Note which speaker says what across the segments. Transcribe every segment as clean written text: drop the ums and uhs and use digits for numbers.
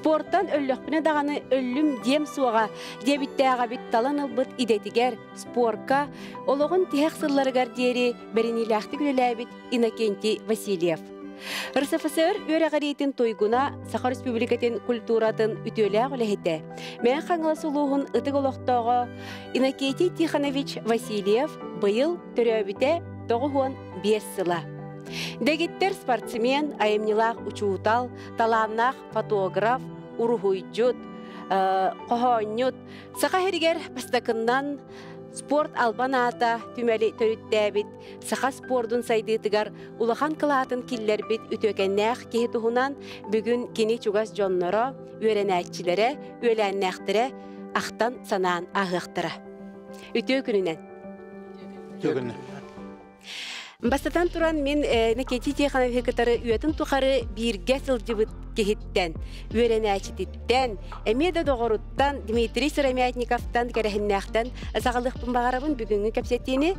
Speaker 1: Спортан өллөхпүнэ даҕаны өллүм диэм суоҕа диэбиттээҕэбит талан ылбыт идэтигэр, спорка олоҕун тиһэх сылларыгар диэри бэриниилээхтик үлэлээбит Иннокентий Васильев. РСФСР үөрэҕириитин туйгуна, Саха Республикатын культуратын үтүөлээх үлэһитэ, Мэҥэ Хаҥалас улууһун ытык олохтооҕо Иннокентий Тихонович Васильев быйыл төрөөбүтэ 95 сыла. Дэгиттэр спортсмен, айымньылаах учуутал, талааннаах фотограф, уруһуйдьут, хоһоонньут, Саха сиригэр бастакыннан спорт албан аата түмэли төрүттээбит саха спордун сайдыытыгар улахан кылаатын киллэрбит үтүөкэннээх киһи туһунан бүгүн кини чугас дьонноро, үөрэнээччилэрэ, үөлээннээхтэрэ ахтан-санаан ааһыахтара. Үтүө күнүнэн!
Speaker 2: Үтүө күнүнэн!
Speaker 1: Бастатан туран мин Никитий Тихоновиһы кытары үйэтин тухары бииргэ сылдьыбыт киһиттэн, үөрэнээччититтэн, эмиэ да доҕоруттан Дмитрий Сыромятниковтан кэрэһиннээхтэн саҕалыахпын баҕарабын бүгүҥҥү кэпсэтиини.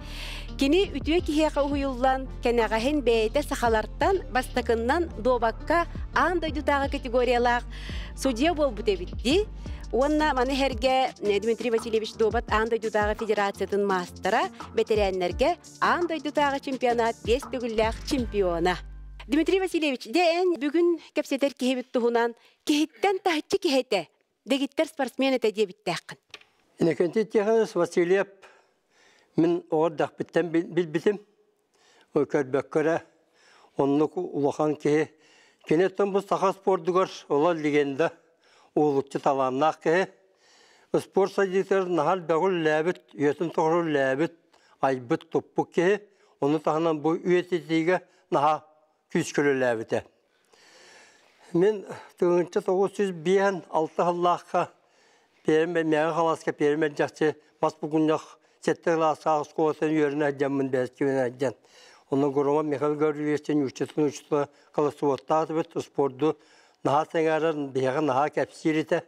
Speaker 1: Кини үтүө киһиэхэ уһуйуллан, кэнэҕэһин бэйэтэ сахалартан бастакыннан дуобакка аан дойдутааҕы категориялаах судья буолбут эбит дии. Уонна маны сэргэ Дмитрий Васильевич Дуобат аан дойдутааҕы федерациятын маастара, бэтэрээннэргэ аан дойдутааҕы чемпионат биэс төгүллээх чемпиона. Дмитрий Васильевич, дьэ эн бүгүн кэпсэтэр киһибит туһунан киһиттэн таһыччы киһи этэ, дэгиттэр спортсмен этэ диэбиттээххин.
Speaker 3: Иннокентий Тихонович Васильев мин оҕо эрдэхпиттэн билбитим, көрбөккө эрэ оннук улахан киһи. Киниттэн бу саха спордугар ола легенда, уһулуччу талааннаах киһи. Спорт сайдыытыгар наһаа элбэҕи үлэлээбит, үйэтин тухары үлэлээбит, айбыт, туппут киһи. Ону таһынан бу үйэтитиигэ наһаа күүскэ үлэлээбитэ. Мин 1956 сыллаахха Пермь Мэҥэ Хаҥаласка Пермь Мэлдьэхси мас бугунньах сэттэ кылаастаах оскуолатын үөрэнэ сылдьаммын бэрэскибин сылдьан. Онно Громов Михаил Гаврильевичтэн нууччатын учуутала колосоводтаах этибит, спорду наһаа сэҥээрэр, биһиэхэ наһаа кэпсиир этэ.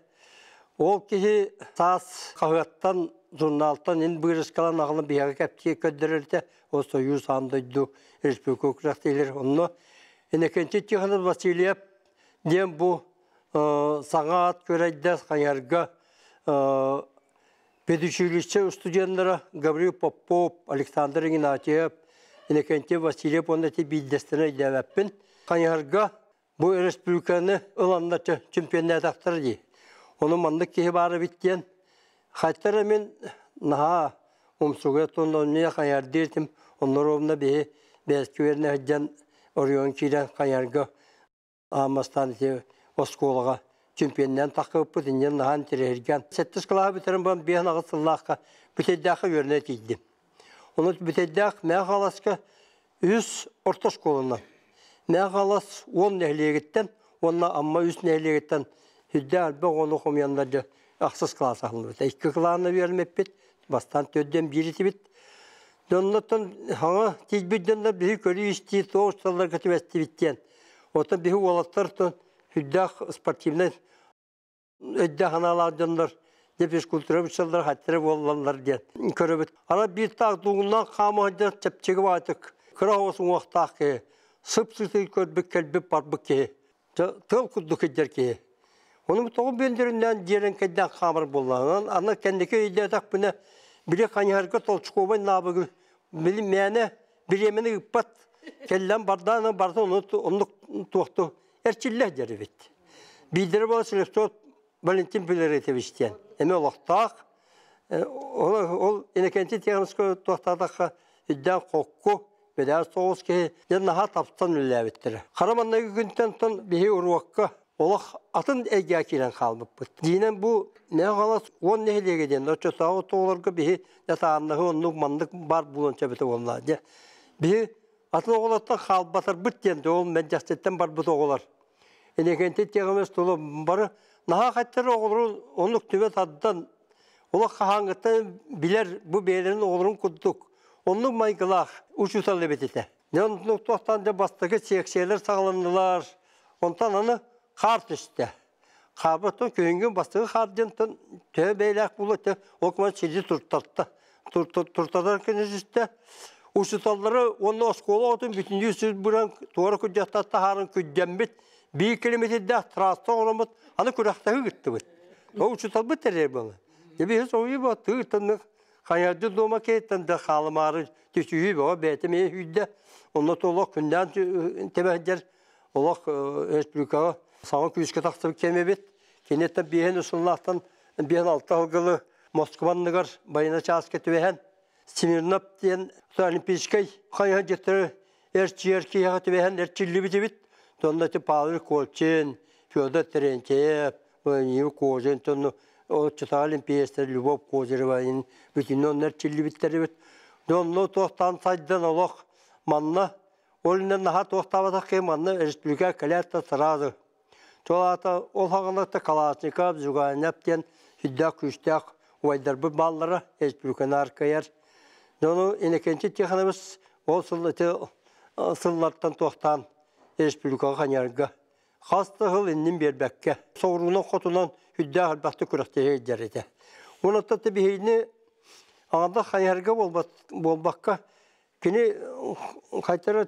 Speaker 3: Ол киһи саас хаһыаттан, журналтан ин быырыскалан аҕалан биһиэхэ кэпсии көрдөрөр этэ. Ол Союз аан дойду республика күрэхтэһиилэр. Онно Иннокентий Тихонов Васильев диэн бу саҥа аат күрэйдэ Хайарга педучилище студеннара Гаврил Попов, Александр Игнатьев, Иннокентий Васильев уонна ити биирдэстэрин өйдөөбөппүн. Хайыһарга бу республиканы ыланнар чемпионнаатахтара дии. Ону маннык киһи баар эбит диэн хайтара мин наһаа умсугуйа тонноннуя хайардыыр этим. Онно биһи бэйэскэ үөрэнэ сылдьан оройуон киирэн хайарга аан бастаан ити оскуолаҕа чемпионнаан таххыбыппыт инньэн наһаа интэриэһиргээн. Сэттис кылааһы бүтэрэн баран 5-8 сыллаахха Бүтэйдээххэ үөрэнэ тиийдим. Ону Бүтэйдээх Мэҥэ Хаҥаласка үһүс орто оскуоланан Мэҥэ Хаҥалас 10 нэһилиэгиттэн уонна Амма үс нэһилиэгиттэн сүрдээх элбэх оҕону хомуйаннар дьэ ахсыс кылаас аһыллыбыта. Икки кылаанна үөрэммиппит, бастаан төрдүөн биир этибит. Дьоннортон хаҥа тиийбит дьоннор биһи көрүү-истии туох усталларга түбэстибит диэн. Оттон биһи уолаттар сүрдээх спортивнай өйдөөх санаалаах дьоннор дьэ физкультура учууталлара хаттара буоллаллар диэн көрөбүт. Ара биир таах дуугуннаах хаама сылдьар чэпчэки баҕайытык кыра оҕус уҥуохтаах киһи, сып-сытыы көрбүт кэлбит барбыт киһи, тыал курдук сылдьар киһи. Ону тоҕо бендериннээн дьиэлэҥкэйдээх хаамар буолла. Аны кэнники өйдөөтөхпүнэ, били хайыһарга толчковай наабыгы били мээнэ бириэмэни ыыппат кэллэн бардаан барытын оннук туохту эрчиллэ сылдьар эбит. Биирдэрэ буола Слепцов Валентин Филаретович диэн эмиэ олохтоох. Ол Иннокентий Тихоновскай туохтаатахха үрдээх хокку, бэдээр соҕус киһи дьэ наһаа тапсан үлэлээбиттэрэ. Хара манныгы күнтэн тон биһи уруокка олох атын эйгэҕэ киирэн хаалбыппыт. Дьиинэн бу Мэҥэ Хаҥалас 10 нэһилиэгэ диэн оччотооҕу оҕолорго биһи дьэ оннук маннык баар буолуон сөп этэ буолла. Дьэ биһи Атын оҕолортон хаалбатарбыт диэн ол мэлдьэхситтэн барбыт оҕолор. Иннокентий Тихонович тула бары наһаа хаттар оҕолору оннук түбэ тардан олох хаһааҥҥыттан билэр бу бэйэлэрин оҕолорун курдук оннук майгылаах учуутал эбит этэ. Дьэ оннук туохтан дьэ бастакы сиэксийэлэр саҕаланнылар. Онтон аны хаар түстэ. Хаабыттан күһүҥҥү бастакы хаар диэнтэн төһө бэйэлээх буолуо этэ, ол куман сири туртарта. Туртарар күнү түстэ. Учууталлары уонна оскуола оҕотун бүтүннүү сир быран туора күрдьэхтэр таһааран күрдьэммит. 1 километрдээх трасса оҥороммут аны күрэхтэһии ыыттыбыт. Ол учууталбыт тэрийэр буолла. Дьэ биһи соһуйуу буолла тыытыннык хайардыы дуома киһиттэн да хаалымаары түсүһүү бөҕө бэйэтэ эмиэ сүүрдэ. Онно олох күннээн тэбэһдэр олох республикаҕа саҥа күүскэ тахсыбыт кэм эбит. Киниттэн биэһин сыллаахтан биэһин алта сылгылы Москва анныгар байына чааска түбэһэн Смирнов диэн олимпийскай хайыһардьыттары эрчийэр киһиэхэ түбэһэн эрчиллибит эбит. Онно ити Павел Колчин, Федор Терентьев, Владимир Кожин, онно оччотооҕу олимпиецтэр Любовь Козырева бүтүннүү онно эрчиллибиттэр эбит. Онно туохтаан сайдан олох манна ол иннинэ наһаа туохтаабатах киһи манна республика кэлээт да сразу Ол аата ол саҕаларта Калашников, Зюганов диэн сүрдээх күүстээх убайдарбыт бааллара, республиканы аркайар. Дьону Иннокентий Тихонович ол сыл ити сыллартан туохтаан республикаҕа ханьарга хас да сыл иннин биэрбэккэ соҕуруунан хотунан сүрдээх элбэхтик күрэхтэһэ сылдьар этэ. Уонна биһигини аҥардас хайыһарга буолбакка Кини хайтара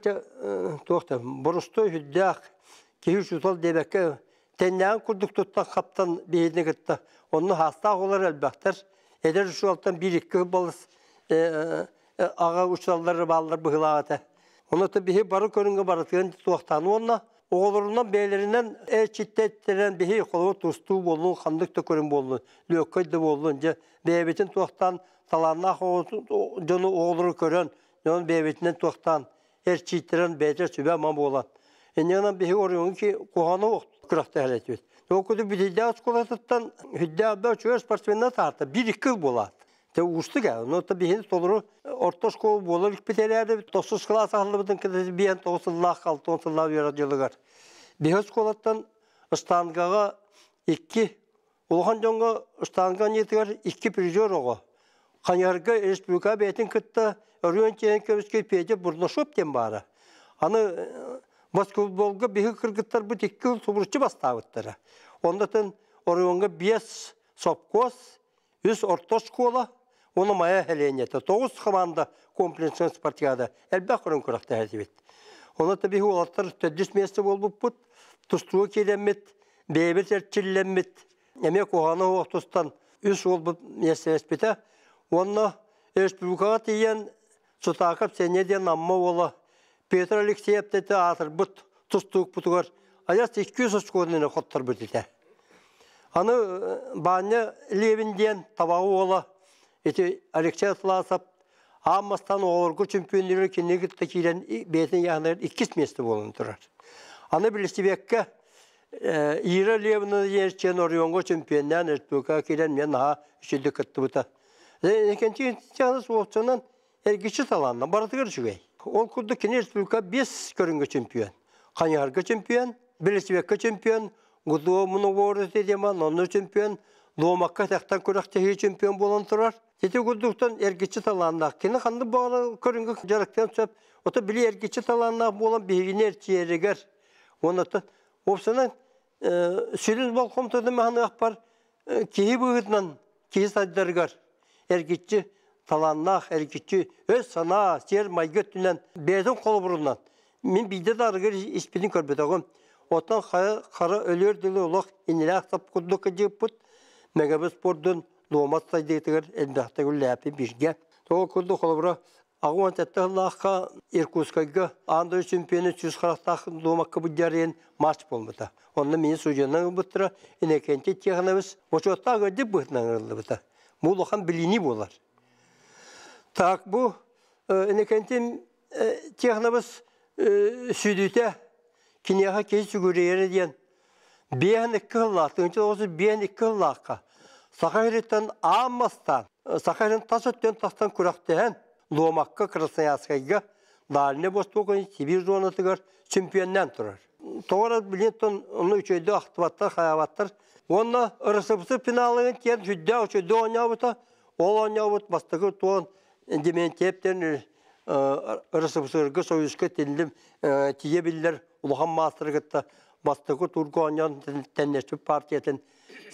Speaker 3: туох да боростуой сүрдээх киһи учуутал диэбэккэ тэннээҕин курдук туттан хаптан биһигини кытта онно хаастаах оҕолор элбэхтэр. Эдэр учууталтан биир-икки балыс аҕа учууталлар бааллар быһыылаах этэ. Онно биһи бары көрүҥҥэ барытыгар туохтаан уонна оҕолорунан бэйэлэринэн эрчиттэрэн биһи холобур тустуу буоллун, ханнык да көрүҥ буоллун, лүөккэй да буоллун дьэ бэйэбитин туохтаан талааннаах дьону оҕолору көрөн, дьон бэйэбитинэн туохтаан, эрчийтэрэн бэйэтэ сүбэ-ама буолан. Инньэ гынан биһиги оройуоҥҥа куһаҕаны күрэхтэһэр этибит. Ол курдук Бүтэйдээх оскуолатыттан Хүддээх да үчүгэй спортсменнар таһаарта биир-икки ыл буолаат. Те уустук ээ. Ону биһини толору орто оскуола буолар иликпит эрээри тохсус кылаас аһыллыбытын кытта биэн тоҕус сыллаах, алта сыллаах үөрэх дьылыгар. Биһи оскуолаттан штангаҕа икки Улахан дьоҥҥо штанга анньыытыгар икки призер оҕо. Хайыһарга республика бэйэтин кытта өрүөн тиэйэн көмүскэ Петя Бурнашов диэн баара. Аны баскетболга биһиги кыргыттарбыт икки сыл субуруччу бастаабыттара. Оннотон оройуоҥҥа биэс сопхуос, үс орто оскуола, уонна Майа сэлиэнньэтэ. Тоҕус команда комплекснай спартакиада элбэх көрүҥ күрэхтэһэтибит. Онон биһи уолаттар төрдүс миэстэ буолбуппут. Тустууга киирэммит бэйэбит эрчиллэммит, эмиэ куһаҕаны суох тустан үс уолбут миэстэлэспитэ. Уонна республикаҕа тиийэн Сутаакап Сеня диэн Амма уола Петр Алексеев тете аатырбыт тустуукпутугар айас 200 оскуоланы хотторбут этэ. Аны Баанньа Левин диэн табаҕы уола ити Алексей Атласов аан бастаан оҕолорго чемпионнары кинини кытта киирэн бэйэтин яһыныгар иккис миэстэ буолан турар. Аны билсибэккэ Ира Левна диэн оройуоҥҥа чемпионнаан республикаҕа киирэн мен наһаа үчүгэйдик кыттыбыта. Экинчи суолчанан эргиччи талаанна барытыгар үчүгэй. Ол курдук кини республика биэс көрүҥҥэ чемпион. Хайыһарга чемпион, велосипедка чемпион, Гудуомуну диэман онно чемпион, дуомакка тэхтэн күрэхтэһии чемпион буолан турар. Ити курдуктан эргиччи талааннаах. Кини ханнык баҕарар көрүҥҥэ дьарыктыан сөп. Ото били эргиччи талааннаах буолан биһигини эрчийэригэр уонна Уопсайынан, сүрүн болҕомтотун маһыныахпар киһи быһыытынан киһи сайдарыгар эргиччи талааннаах, эргиччи өс-санаа, сиэр-майгы өттүнэн бэйэтин холобурунан мин биирдэ да арыгы испитин көрбөтөҕүм. Оттон хара өлүөр дылы олох иннилээх сап курдук кыдьыыппыт Мегабы спордун дуомат сайдыытыгар элбэхтик үлэлээппит бииргэ. Ол курдук холобура 87 сыллаахха Иркутскайга аан дойду чемпионун сүүс харахтаах дуомакка быдьарыйан матч буолбута. Онно мини судьуйанан ылбыттара Иннокентий Тихонович бочуоттаах ыалдьыт быһыытынан ыҥырыллыбыта. Бу улахан билинии буолар. Так бу Иннокентий Тихонович сүдүтэ киниэхэ киһи сүгүрүйэрэ диэн биэһэн икки сыллаах, тыһыынча тоҕус жүз биэһэн икки сыллаахха Саха сириттэн аан бастаан Саха сирин тас өттүн тастан күрэхтэһэн Луомакка, Красноярскайга, Дальний Восток Сибирь зонатыгар чемпионнаан турар. Тоҕо эрэ билин ону үчүгэйдик ахтыбаттар, хайаабаттар. Уонна РСФСР финалыгын тиэн сүрдээх үчүгэйдик оонньообута. Ол оонньообут бастакы туон Дементьевтэн РСФСРга Союзка тиллим тиийэ биллэр улахан маастары кытта бастакы турга оонньоон тэннэспит партиятын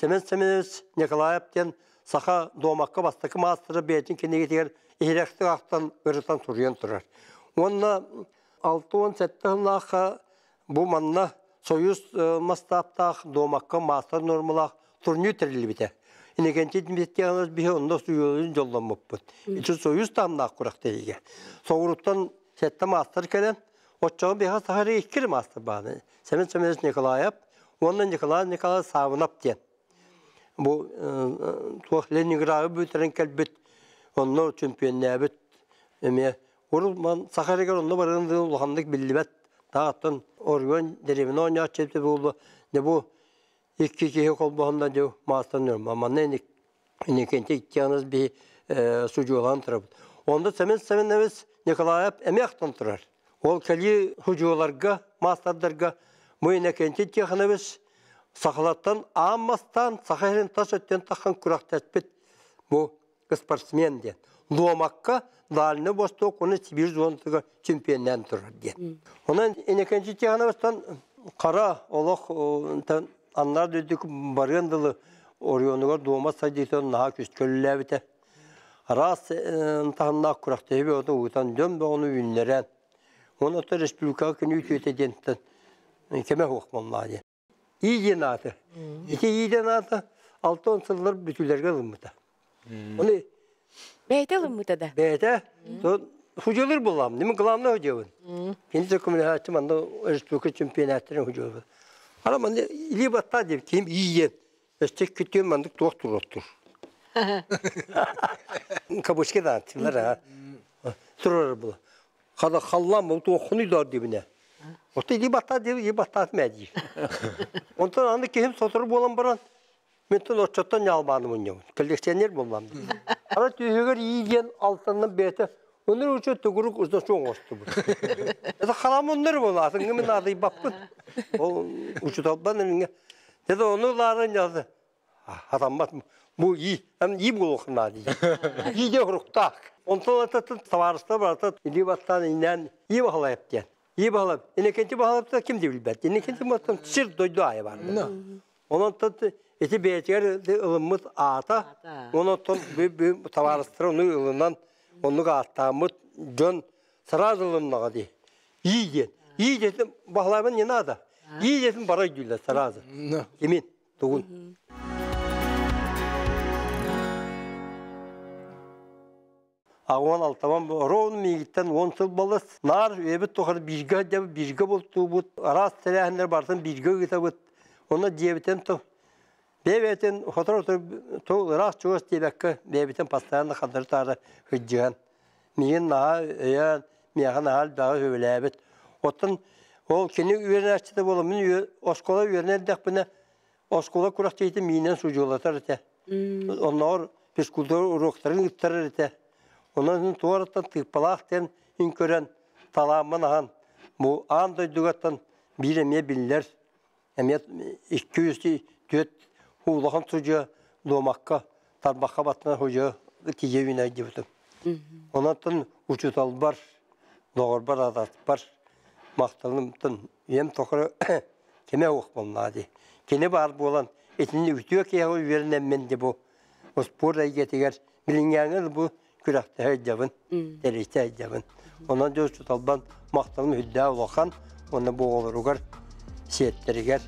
Speaker 3: Семен Семенович Николаев диэн саха дуомакка бастакы маастара бэйэтин кинигэтигэр иһирэхтик ахтан ырытан суруйан турар. Уонна 67 сыллаахха бу манна Союз масштабтаах дуомакка маастар нуормалаах турнир тэриллибитэ. Иннокентий Дмитриевич биһи онно суйуолун дьолломмуппут. Ити Союз таһымнаах күрэхтэһиигэ. Соҕурууттан сэттэ маастар кэлэн, оччоҕо биһиэхэ саха икки эрэ маастар бааны. Семен Семенович Николаев уонна Николай Николаевич Саабынап диэн. Бу туох Ленинградка бүтэрэн кэлбит, онно чөмпүйэннээбит эмиэ. Урут ман саха эригэр онно барыан улаханнык биллибэт. Тааттан оройуон дэриэбинэ оонньооччу эбитэ буолла. Дьэ бу икки киһи холбоһонно дьэ маастар нөрма. Манна Иннокентий Иккианас биһи судьуолаан турабыт. Онно Семен Семенович Николаев эмиэ ахтан турар. Ол кэлии судьуоларга, маастардарга бу Иннокентий Тихонович сахалартан аан бастаан саха сирин тас өттүн таххан күрэхтэспит бу спортсмен диэн. Дуомакка Дальний Восток уонна Сибирь зонатыгар чемпионнаан турар диэн. Онон Иннокентий Тихоновичтан хара олох аннар дойду барыан дылы оройуонугар дуома сайдыытын наһаа күүскэ үлэлээбитэ. Араас таһымнаах күрэхтэһии бөҕөтө ыытан дьон бөҕөнү үүннэрэн, уонна оттон республикаҕа күн үтүөтэ диэнтэн кэмэ суох буоллаҕа диэн. Ии диэн ааты. Ити ии диэн аата 60 сыллар бүтүүлэргэ ылыммыта. Оны
Speaker 1: Бэйэтэ ылыммыта да?
Speaker 3: Бэйэтэ. Худьалыр буллам. Ним главный худьабын. Кини көмөлөһөөччү манна республика чемпионаттарын худьабын. Ара манна илии баттаа деп ким иийен. Өстө күтүөн мандык туох туруоттур. Кабушки да тилер а. Турар була. Хада халлам бу туоххуну дор дибине. Ото илии баттаа деп илии баттаат мэ диир. Онтон аны киһим сотору буолан баран мен тон оччоттон ньаалбааным мунньабын. Коллекционер буоллам. Ара түһүгэр ии диэн алтаннан бэйэтэ Өнөр учу төгүрүк узда оҥостубут. Это харам өнөр буола, атыҥҥы мин аадыйбаппын. Ол учуталбан эмиҥэ. Деді ону лаарын жазды. Хатаммат бу ии, эм ии буолуохна дии. Ии де хуруктаах. Онтон ататын табаарыстар барата илии бастаан иннээн ии баһылайып диэн. Ии баһылап. Иннокентий баһылапта ким да билбэт. Иннокентий маттан сир дойду аайы бар. Онон ити бэйэтигэр ылыммыт аата, онон табаарыстар ону ылынан оннук ааттааммыт дьон сразу ылыннаҕа дии. Ии диэн. Ии диэтин баһылаабын не надо. Ии диэтин бара өйдүүллэр сразу. Кимин, тугун. Аҕуон алтабан роон миигиттэн 10 сыл балыс. Наар үйэбит тухары бииргэ сылдьабыт, бииргэ бултуубут, араас тэрээһиннэр барытын бииргэ ыытабыт. Онно дьиэбитин бэйэбитин сотору ыраах чугас диэбэккэ бэйэбитин постоянно хардары-таары сылдьыһан. Миигин наһаа өйөөн, миэхэ наһаа элбэҕи үбүлээбит. Оттон ол кини үөрэнээччитэ буолан, мин оскуола үөрэнэр эрдэхпинэ, оскуола күрэхтэһиитин миинэн судьуолатар этэ. Оннооҕор физкультура уруоктарын ыыттарар этэ. Онон туораттан тыыппалаах диэн ин көрөн, талааммын аһан, бу аан дойдугаттан биир эмиэ биллэр, эмиэ 204 улахан судьуйа дуомакка, тарбахха баттана судьуйа тиийэ үүнэйдибитим. Онон учууталбар, доҕорбор, атаспар махталымтан үйэм тухары кимэ суох буоллаҕа дии. Кини баар буолан, итинни үтүө киһиэхэ үөрэнэммин дии бу спорт эйгэтигэр билиҥҥээҥи бу күрэхтэһэ сылдьабын, тэрийсэ сылдьабын. Онон дьэ учууталбан махталым үрдээх улахан уонна бу оҕолоругар, сиэттэригэр,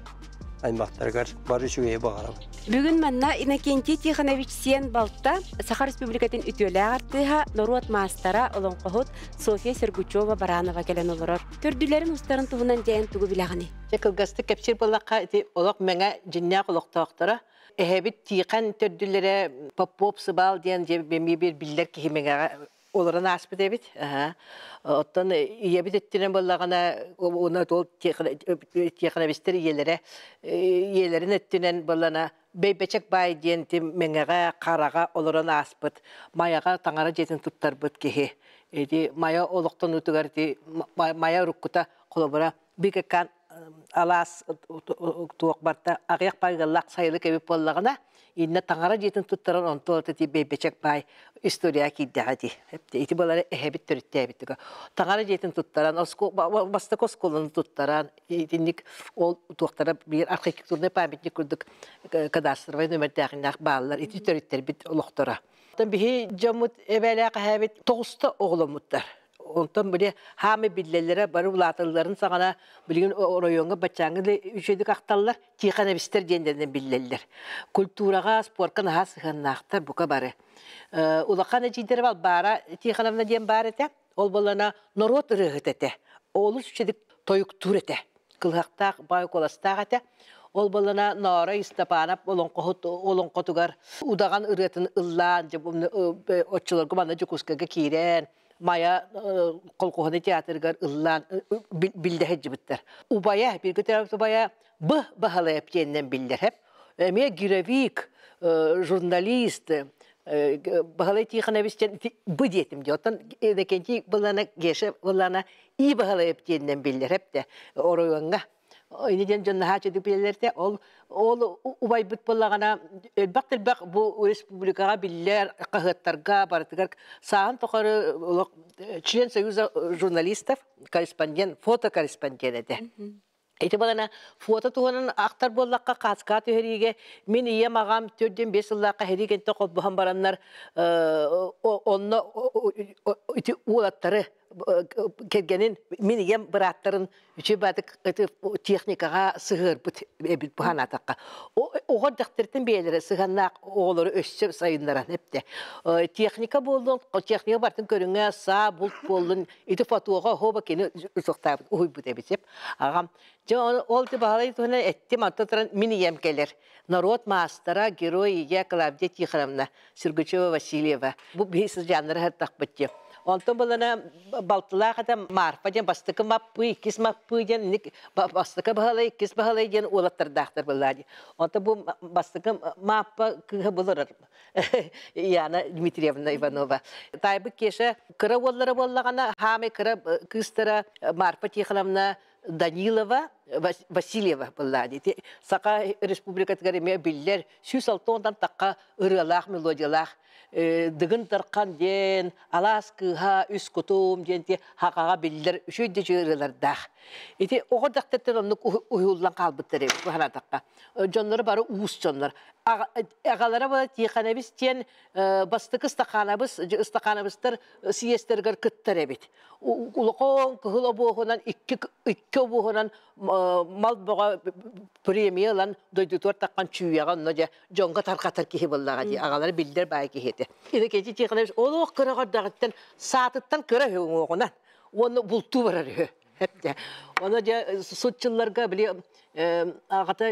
Speaker 3: аймахтарыгар бары үчүгэйи баҕарабын.
Speaker 1: Бүгүн манна Иннокентий Тихонович сиэн балта, Саха Республикатын үтүөлээх артыыһа, норуот маастара, олоҥхоһут Софья Сергучева-Баранова кэлэн олорор. Төрдүлэрин устарын туһунан дьээн тугу билэҕиний?
Speaker 4: Дьэ кылгастык кэпсиир буоллахха, ити олох мэҥэ дьиннээх олохтоохторо. Эһэбит Тихон төрдүлэрэ Попов Сыбаал диэн дьэ эмиэ биир биллэр киһи мэҥэҕэ олорон ааспыт эбит. Оттон ийэбит өттүнэн буоллаҕына, уна ол Тихоновичтар ийэлэрэ ийэлэрин өттүнэн буоллана Бэйбэчэк баай диэн тим мэҥэҕэ, хараҕа олорон ааспыт, Майаҕа таҥара дьиэтин туттарбыт киһи. Ити Майа олохтонуутугар ити Майа уруккута холобура Бикакан алаас туох барта аҕыйах баай ыаллаах сайылык эбит буоллаҕына, иннэ таҥара дьиэтин туттаран онту ити Бэйбэчэк баай история киирдэҕэ дии. Ити балары эһэбит төрүттээбит. Таҥара дьиэтин туттаран, бастакы оскуоланы туттаран, итинник ол туохтара биир архитектурный памятник курдук кадастровай нөмердээхиннээх бааллар. Ити төрүттэрбит олохторо. Биһи дьоммут эбээлээх эһээбит тоҕуста оҕоломмуттар. Онтон били хаамы биллэллэрэ бары улааталларын саҕана билигин оройуоҥҥа баччааҥҥы да үчүгэйдик ахталлар, Тихоновичтар диэннэринэн биллэллэр. Культураҕа, спорка наһаа сыһыаннаахтар бука бары. Улахан эдьиийдэрэ Балбаара Тихоновна диэн баар этэ. Ол буоллаҕына норуот ырыаһыт этэ. Олус үчүгэйдик тойуктуур этэ. Кылыһахтаах, баай куоластаах этэ. Ол буоллаҕына Ноорой Истапаанап олоҥхоһут олоҥхотугар удаҕан ырыатын ыллаан, оччолорго манна Дьокуускайга киирэн, Майа колхоһунай театрыгар ыллаан биллэ сылдьыбыттар. Убайа, бииргэ төрөөбүт убайа Б. Баһылайап диэнинэн биллэр. Эмиэ гировик, журналист, Баһылай Тихонович диэн Б диэтим дии. Оттон Иннокентий былаана Геша былаана И Баһылайап диэнинэн биллэр эптэ оройуоҥҥа. Ини диэн дьон наһаа үчүгэй билэллэр Ол ол убайбыт буоллаҕына элбэх-элбэх бу республикаҕа биллэр хаһыаттарга барытыгар сааһын тухары олох член союза журналистов, корреспондент, фотокорреспондент этэ. Ити балана фото туһунан ахтар буоллахха хааскаа түһэриигэ мин ийэм аҕам 4-5 сыллаахха һэрии кэнтэ холбоһон бараннар онно ити уолаттары кэргэнин мин ийэм бырааттарын үчүгэй баатык техникаҕа сыһыарбыт эбит бу санаатахха оҕо эрдэхтэриттэн бэйэлэрэ сыһыаннаах оҕолору өссө сайыннаран эптэ техника буоллун техника барытын көрүҥэ саа булт буоллун ити фотоҕа оһуоба кини усуохтаабыт уһуйбут эбит аҕам дьэ ол Баһылай туһунан эттим онтон туран мин ийэм кэлэр норуот маастара герой ийэ Клавдия Тихоновна Сергучева Васильева бу биһи сыдьааннары сыртахпыт диye. Онтон булана балтылаах этэ Марфа диэн бастакы маппыы, иккис маппыы диэн бастакы баһылай, иккис баһылай диэн уолаттардаахтар былаа дии. Онтон бу бастакы Мааппа кыыһа буларар Яна Дмитриевна Иванова. Таайбыт Кеша кыра уоллара буоллаҕына, хаамай кыра кыыстара Марфа Тихоновна Данилова Васильева была. Саха Республикатыгар эмиэ биллэр 106 тахха ырыалаах, мелодиялаах Дыгын Дархан диэн, Алаас кыыһа, Үс кутум диэн хахаҕа биллэр үчүгэй да ырыалардаах. Ити оҕо дьахтартан оннук уһууллан хаалбыттар эбит бу санаатахха. Дьонноро бары уус дьоннор. Аҕалара буола Тихонович диэн бастакы ыстакаанабыс, ыстакаанабыстар съезтэригэр кыттар эбит. Улахан кыһыл обуоһунан икки обуоһунан мал бөҕө премия ылан дойдутугар таххан чүүйэҕэ онно дьэ дьоҥҥо тарҕатар киһи буоллаҕа дии аҕалара биллэр баай киһи этэ. Иннокентий Тихонович олох кыра саатыттан кыра үһү уҥуоҕунан уонна бултуу барар үһү. Ону дьэ сутчулларга били аҕата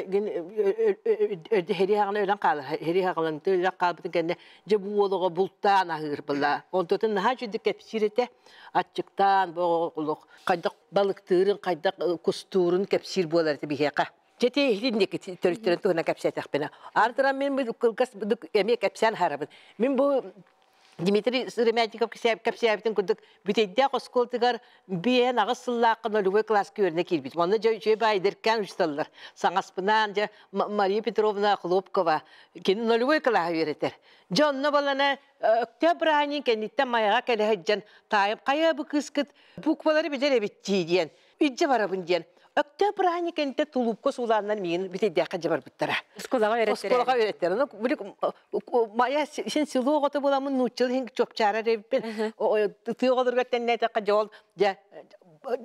Speaker 4: һэрии хаҕана өлөн хаалар һэрии хаҕалан өлөн хаалбытын кэннэ дьэ бу уол оҕо бултаан аһыыр была онтутун наһаа үчүгдүк кэпсиир этэ аччыктаан бу оҕо хайдах балыктыырын хайдах кустуурун кэпсиир буолар этэ биһиэхэ дьэ итинник төрүттэрин туһунан кэпсээтэхпинэ ардыран мин кылгас эмиэ кэпсээн аһарабын мин бу Дмитрий Сыромятников кэпсээбитин курдук бүтэйдээх оскуолатыгар биэһэн аҕыс сыллаахха нулевой класска үөрэнэ киирбит. Онно дьэ үчүгэй баайдыркаан учууталлар. Саҥаспынаан дьэ Мария Петровна Хлопкова кини нулевой кылааһы үөрэтэр. Дьэ онно балана Өктөөп бырааһынньыгын кэнниттэн Майаҕа кэлэ сылдьан таайым хайа бу кыыскыт буквалары билэр эбит дии диэн илдьэ барабын диэн Өктөөп бырааһынньык кэнниттэн тулуупка суулааннар миигин бүтэйдээххэ дьэ барбыттара.
Speaker 1: Оскуолаҕа үөрэттэрэ.
Speaker 4: Оскуолаҕа үөрэттэрэ. Ну, били Майа син село оҕото буоламмын нууччалыы иһин чуопчаарар эбиппин. Тыа оҕолоругар тэннээтэххэ дьэ ол дьэ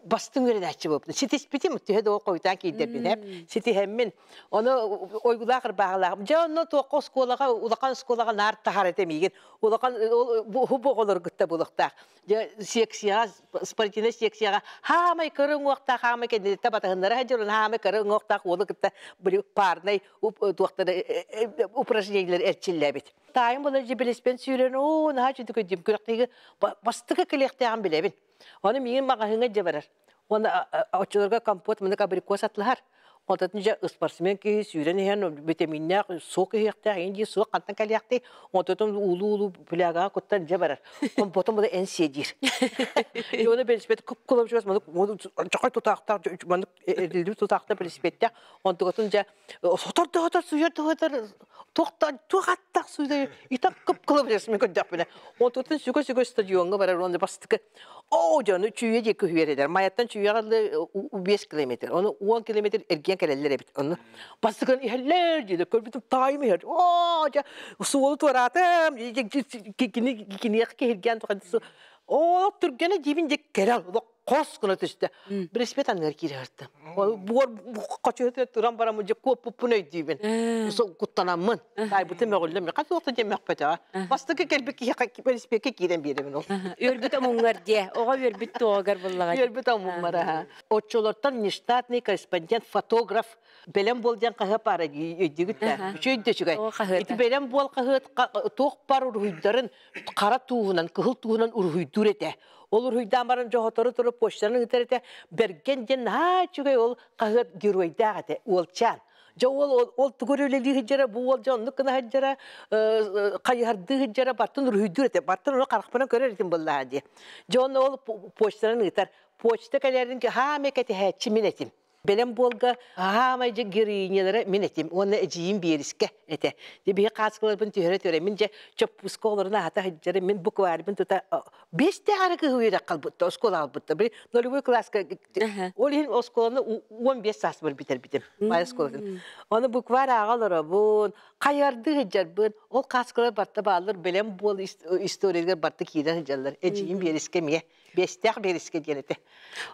Speaker 4: бастыҥ үөрэнээччи буолбутум. Ситиспитим, төһө да ол хойутаан киирдэрбин, ситиһэммин. Ону ойгулаах ырбааҕылаах. Дьэ онно туохха оскуолаҕа, улахан оскуолаҕа наар таһаар этэ миигин. Улахан бу оҕолору кытта буолуохтаах. Дьэ секцияҕа, спортивнай секцияҕа хаамай кыра уҥуохтаах, хаамай кэнниттэн батыһыннара сылдьар, хаамай кыра уҥуохтаах уолу кытта били парнай туохтары упражнениелар эрчиллээбит. Таайым була дьибилиспен сүүрэн, оо, наһаа үчүгэй көддүм. Күрэхтэһиигэ бастакы кэлиэхтээҕин билэбин. Ону миигин маҕаһыыҥҥа дьэ барар. Уонна оччолорго компот мынык абрикос атлаһар. Онтон дьэ спортсмен киһи сүүрэн иһэн витаминнээх суох иһиэхтээх, иһин дии суох хантан кэлиэхтэй. Онтон уулуу-уулуу плягаҕа куттан дьэ барар. Компотун була эн сиэ диир. Оны велосипед кып-кылап маннык чохой тутаахтаах маннык эриллибит тутаахтаах велосипедтээх. Онтугатын дьэ сотор да сотор суйар да сотор туохтан туох аттаах суйда итак кып-кылап мен көрдөхпүнэ. Онтугатын сүгэ-сүгэ стадионҥа барар уонна бастакы Оо, дьону Чүүйэ диэки үһүөрэлэр. Майаттан Чүүйэҕэ дылы 5 километр. Ону 10 километр эргийэн кэлэллэр эбит. Онно бастакын иһэллэр диэли көрбүтүм таайым иһэр. Оо, дьэ, суолу туораатым. Кини киниэхэ киһиргээн Ол түргэнэ диибин дьэ кэрэл хос гына түстэ. Велосипед анныгар киирэ сырыттым. Ол буор хочуһутугар туран баран дьэ куоппуппун өйдүүбүн. Куттанаммын. Таайбытым мөҕүллэм. Хас уохта диэн мөхпөтөҕө. Бастакы кэлбит киһиэхэ велосипедка киирэн биэрэбин ол.
Speaker 1: Үөрбүт омуҥҥар диэ. Оҕо үөрбүт туоҕугар буллаҕа.
Speaker 4: Үөрбүт омуҥмар аха. Оччолортон нештатный корреспондент, фотограф Бэлэм буол диэн хаһыат баара өйдүүгүт да. Үчүгэй да үчүгэй. Ити бэлэм буол хаһыат туох бар уруһуйдарын хара тууһунан, кыһыл тууһунан уруһуйдуур этэ. Ол уруһуйдаан баран дьоһотору туру почтаны ыытар этэ. Бэргэн диэн наһаа үчүгэй ол хаһыат геройдаах этэ, уолчаан. Дьэ ол ол тугу үлэлии сылдьара, бу уол дьэ оннук гына сылдьара, хайыһардыы сылдьара, бартын уруһуйдуур этэ. Бартын ону харахпынан көрөр этим быллаа дии. Дьэ онно ол почтанан ыытар. Почта кэлэрин хаамай кэтэһээччи мин этим. Бэлэм буолга аһаамай дьэ героинялара мин этим уонна эдьиийим Биэрискэ этэ. Дьэ биһи хааскыларбын түһэрэ-түһэрэ мин дьэ чоппууска олорон аһата сылдьарым мин букварьбын тута биэстээх эрэ кыһы үөрэх халбытта оскуола албытта били нулевой класска ол иһин оскуоланы 15 сааспар бүтэрбитим баай оскуолатын. Ону букварь ааҕа олоробун, хайардыы сылдьарбын, ол хааскылар барта бааллар бэлэм буол историятыгар барта киирэн сылдьаллар. Эдьиийим Биэрискэ эмиэ биэстээх биэрискэ диэн этэ.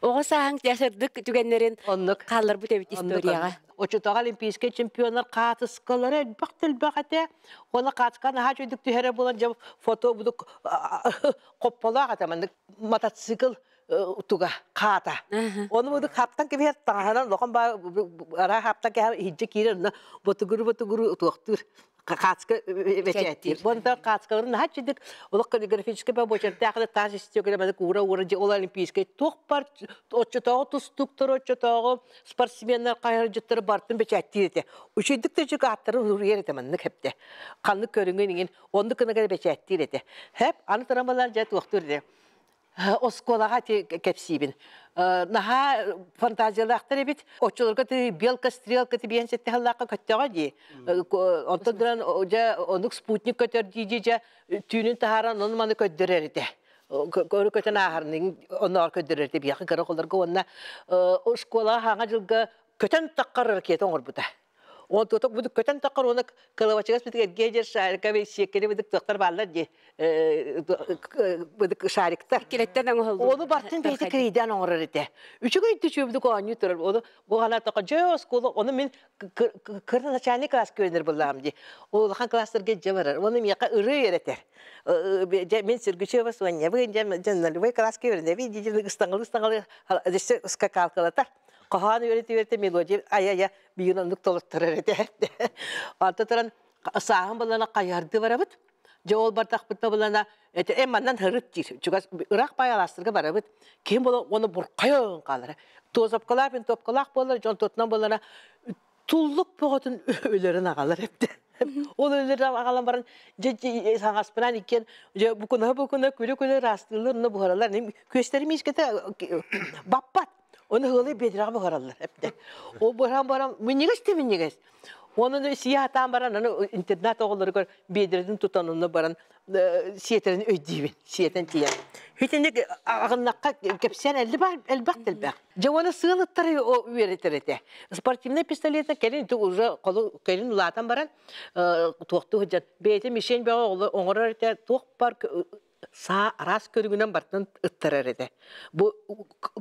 Speaker 1: Оҕо сааһыҥ сырдык түгэннэрин
Speaker 4: Оннук.
Speaker 1: хаалларбыт эбит историяҕа.
Speaker 4: Оччотооҕу олимпийскай чемпионнар хаатыскалара элбэх да элбэх этэ. Уонна хаатыска наһаа үчүгдүк түһэрэ буолан дьэ фото будук хопполоох этэ маннык мотоцикл туга хаата. Ону будук хаптан кэбиһэр таҥаһынан улахан баа араа хаптан кэһэр иһирдьэ киирэр онно ботугуру ботугуру туохтуур хаацка бэчээттиир. Бонтон хаацкаларын наһаа чидик олох каллиграфическай бочердаах да таас истиэкэлэ маннык уура-уура дьэ ол олимпийскай туох бар оччотооҕу тустууктар оччотооҕу спортсменнар хайырдьыттары бартын бэчээттиир этэ. Үчүйдүк да үчүг ааттары уруйар этэ маннык хэпте. Ханнык көрүҥүн иҥин оннук гына бэчээттиир этэ. Хэп аны туран балар дьэ туохтуур этэ. Оскуолаҕа ити кэпсиибин. Наһаа фантазиялаахтар эбит. Оччолорго ты белка стрелка тибиэн сэтте сыллаахха көттөҕө дии. Онтон туран дьэ оннук спутник көтөр дии дьэ түүнүн таһааран ону маны көрдөрөр этэ. Көрү көтөн ааһарын онноор көрдөрөр этэ биэхэ кыра оҕолорго уонна школаҕа хаҥа дьылга көтөн таххар ракета оҥорбута. Уон туоток будук көтөн таххар уонна кылабачыгас битик эргиэ шарика сиэккэни быдык туохтар бааллар дии быдык шариктар.
Speaker 1: Килеттен оҥоһуллубут.
Speaker 4: Ону бартын бэйэтэ кирийдээн оҥорор этэ. Үчүгэй үчүгэй оонньуу турар. Ону бу ханаатаха дьэ оскуола ону мин кыра начальник класска үөрэнэр буоллаҕым дии. Улахан класстарга дьэ барар. Ону миэхэ ырыы үөрэтэр. Дьэ мин Сергучева Сонябын дьэ нулевой класска үөрэнэбин дии ыстаҥалыы-ыстаҥалыы скакалкалатар. Хоһоон үөрэтэ-үөрэтэ мелодия айа-айа биир оннук толотторор этэ. Онто туран сааһын булана хайыһарды барабыт. Дьэ ол бардахпытына булана это эм маннан һырыт диир. Чугас ыраах баайалаастарга барабыт. Ким була оны буркайын хаалара. Туозапкалаах винтовкалаах буолар, дьон тотунан буолара туллук бөҕөтүн өлөрөн аҕалар эбит. Ол өлөрөн аҕалан баран дьэ саҥаспынан иккиэн дьэ букунаһы букуна күлэ-күлэ ыраастыыллар, онно буһараллар. Күөстэрим миискэтэ баппат. Оны ыалы бедраҕа буһараллар эптэ. Ол буһаран баран минньигэс да минньигэс. Онон сийэ сатаан баран аны интернат оҕолоругар биэдэрэтин тутан онно баран сиэтэрин өйдүүбүн. Сиэтэн тиийэн. Итинник аҕыннахха кэпсээн элбэх элбэх да элбэх. Дьэ уонна сыал ыттары үөрэтэр этэ. Спортивный пистолета кэлин уже кэлин улаатан баран туохтуу сылдьан бэйэтэ мишень бөҕө оҥорор этэ туох бар саа араас көрүҥүнэн барытын ыттарар этэ. Бу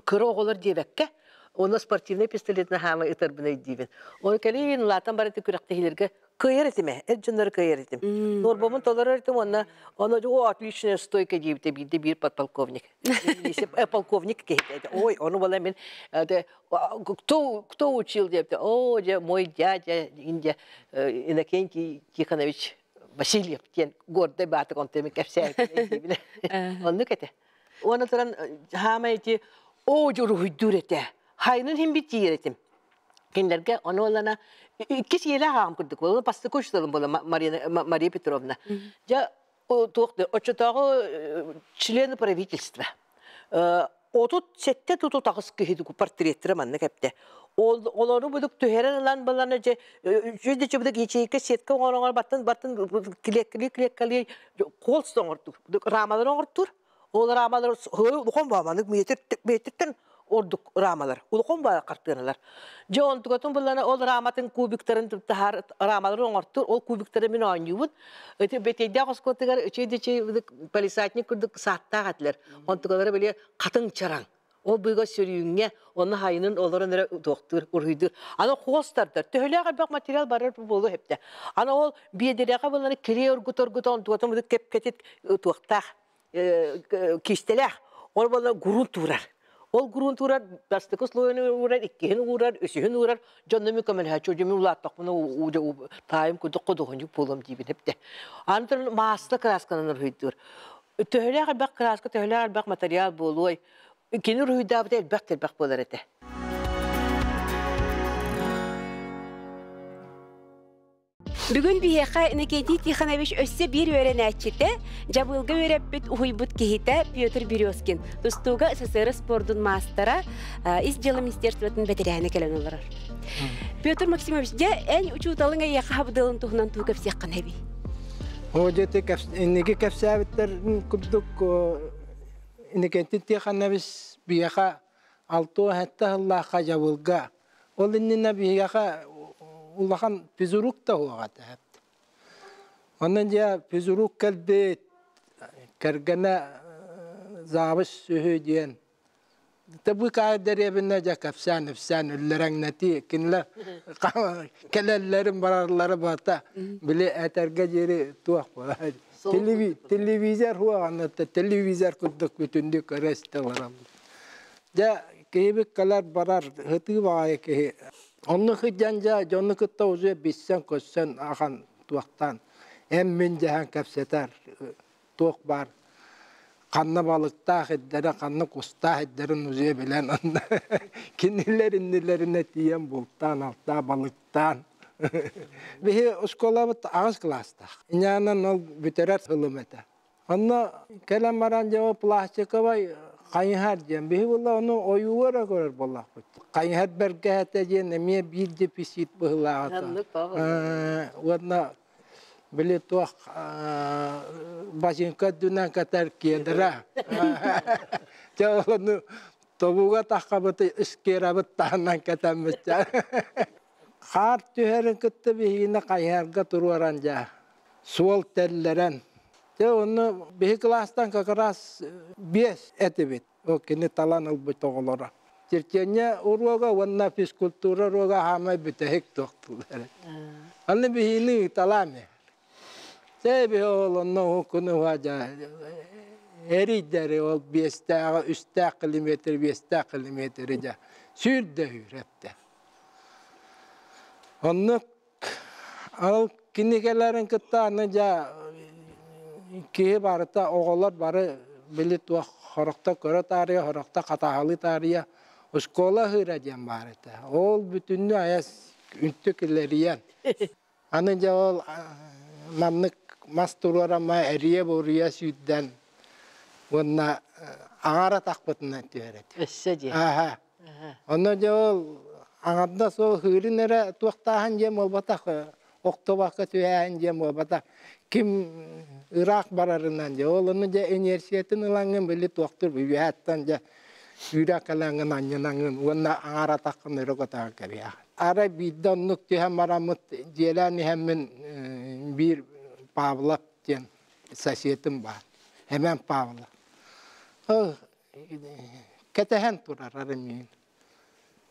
Speaker 4: кыра оҕолор диэбэккэ, уонна спортивнай пистолетин хаамай ытарбын өйдүүбүн. Ол кэлин улаатан барыты күрэхтэһиилэргэ кыайар этим ээ, эр дьоннору кыайар этим. Нуорбабын толорор этим уонна ону о отличная стойка диэбитэ биирдэ биир подполковник. Полковник киһитэ. Ой, ону була мин кто кто учил диэбитэ. О, дьэ, мой дядя Индия Иннокентий Тихонович Васильев диэн гордый баатык онтуймун кэпсээбитин Оннук этэ. Уонна туран хаамай ити оо дьуруһуйдуур этэ. Хайнын хин бит тиийэр этим. Кинилэргэ ону олана иккис ийэлээх аҕам курдук буолла бастакы учууталым буолла Мария, Мария Петровна. Дьэ туох оччотооҕу члены правительства 37 туту таҕыс киһи портреттэрэ маннык эптэ. Олору будук түһэрэн ылан баланы же жүз будук ячейка сетка оҥорон баттын баттын клеткали клеткали холст оҥортур. Рамалар оҥортур. Ол рамалар хон бааманык метр метртен Ордук рамалар. Улахан баа картыналар. Дьэ онтугатын буллана ол раматын кубиктарын тахар рамалары оҥортур, ол кубиктары мин оонньуубут. Ити бэтейдээх оскуотугар үчүй полисадник курдук сааттаах этилэр. Онтугалары били хатыҥ чараҥ. Ол быыга сөрүүҥҥэ, онно хайынын олорон эрэ туохтуур, уруһуйдуур. Аны хостардар, төһөлөөх элбэх материал барар буолуо эбитэ. Аны ол биэдэрэҕэ булланы кириэ оргут-оргут онтугатын бу кэпкэтит туохтаах, киистэлээх. Ол буолла гурун туурар. Ол гурун туурар, бастакы слойун уурар, иккиһин уурар, үсүһүн уурар. Дьонно ми көмөлөһөччү, дьоми улааттахпына таайым курдук худуһунньук буолуом диибин эптэ. Аны туран маасла красканан уруһуйдуур. Төһөлөөх элбэх краска, төһөлөөх элбэх материал буолуой. Кини уруһуйдаабыта элбэх-элбэх буолар этэ.
Speaker 1: Бүгүн биһиэхэ Иннокентий Тихонович өссө биир үөрэнээччитэ, дьабыылга үөрэппит уһуйбут киһитэ Петр Березкин, тустууга СССР спордун маастара, ис дьыала министерствотын бэтэрээнэ кэлэн олорор. Петр Максимович, дьэ, эн учууталыҥ эйиэхэ хабыдыалын туһунан тугу кэпсиэххин эбий?
Speaker 2: О, дьэ, инники кэпсээбиттэр курдук Иннокентий Тихонович биһиэхэ 67 сыллаахха дьабылга Ол иннинэ биһиэхэ улахан физрук да суоҕа этэ. Онон дьэ физрук кэлбит, кэргэнэ завуч үһү диэн Быкаай дэриэбинэ дьэ кэпсээн-ипсээн үллэрэҥнэтии кинилэр кэлэллэрин бараллара барыта били этэргэ диэри туох буолар телевизор суоҕа телевизор курдук бүтүннүү көрө истэ олороллор. Дьэ киһибит кэлэр барар ытыы баҕайы киһи. Онно сылдьан дьэ дьону кытта уже билсэн-көрсөн ахан туохтаан эн-мин дьэһэн кэпсэтэр туох баар ханна балыктаах ирдэрэ, ханна кустаах ирдэрин уже билэн онно кинилэр иннилэринэ тиийэн бултаан, алтаа балыктаан. Биһи оскуолабыт аҕыс кылаастаах. Иньээнэн ол бүтэрэр сылым этэ. Онно кэлэн баран дьэ ол пластиковай хайыһар диэн биһи буолла ону ойууга эрэ көрөр буоллахпыт. Хайыһар бэргэһэтэ диэн эмиэ биир дефицит быһыылааҕа. Уонна били туох бачыыҥка үрдүнэн кэтэр кедра. Дьэ ону тобуга таххабыт искерабыт таһынан кэтэммит. Хаар түһэрин кытта биһигини хайыһарга туруоран дьэ суол тэллэрэн. Дьэ онно биһи кылаастан как раз биэс этибит. Ол кини талан ылбыт оҕолоро. Черчение уруога уонна физкультура уруога хаамай бүтэһик туохтуулар. Аны биһини ыыталаам Чэ биһи ол онно уһуккуну уһа эрийдэри ол биэстээҕи үстээх километр биэстээх километры дьэ сүүрдэ үүрэттэ. Оннук Ол кинигэлэрин кытта аны дьэ киһи барыта оҕолор бары били туох сорохто көрө таарыйа, сорохто хатааһылыы таарыйа оскуола ыһыыра диэн баар этэ. Ол бүтүннүү айас үнтү килэрийэн. Аны дьэ ол маннык мас туруорама эрийэ-буруйа сүүрдэн уонна аҥаар атахпытынан түһэр этэ.
Speaker 4: Өссө диэ.
Speaker 2: Аха. Онно дьэ ол аҥардас ол хыырын эрэ туохтааһын диэн буолбатах, охтобакка түһээһин диэн буолбатах. Ким ыраах барарынан дьэ ол ону дьэ инерциятын ылаҥҥын били туохтур үөһэттэн дьэ үүрэ кэлэҥҥин анньынаҥҥын уонна аҥаар атаххын өрө көтөҕөн кэбиһэҕин. Арай биирдэ оннук түһэн бараммыт дьиэлээн иһэммин биир Павлов диэн соседым баар. Эмэн Павлов. Кэтэһэн турар арымыын.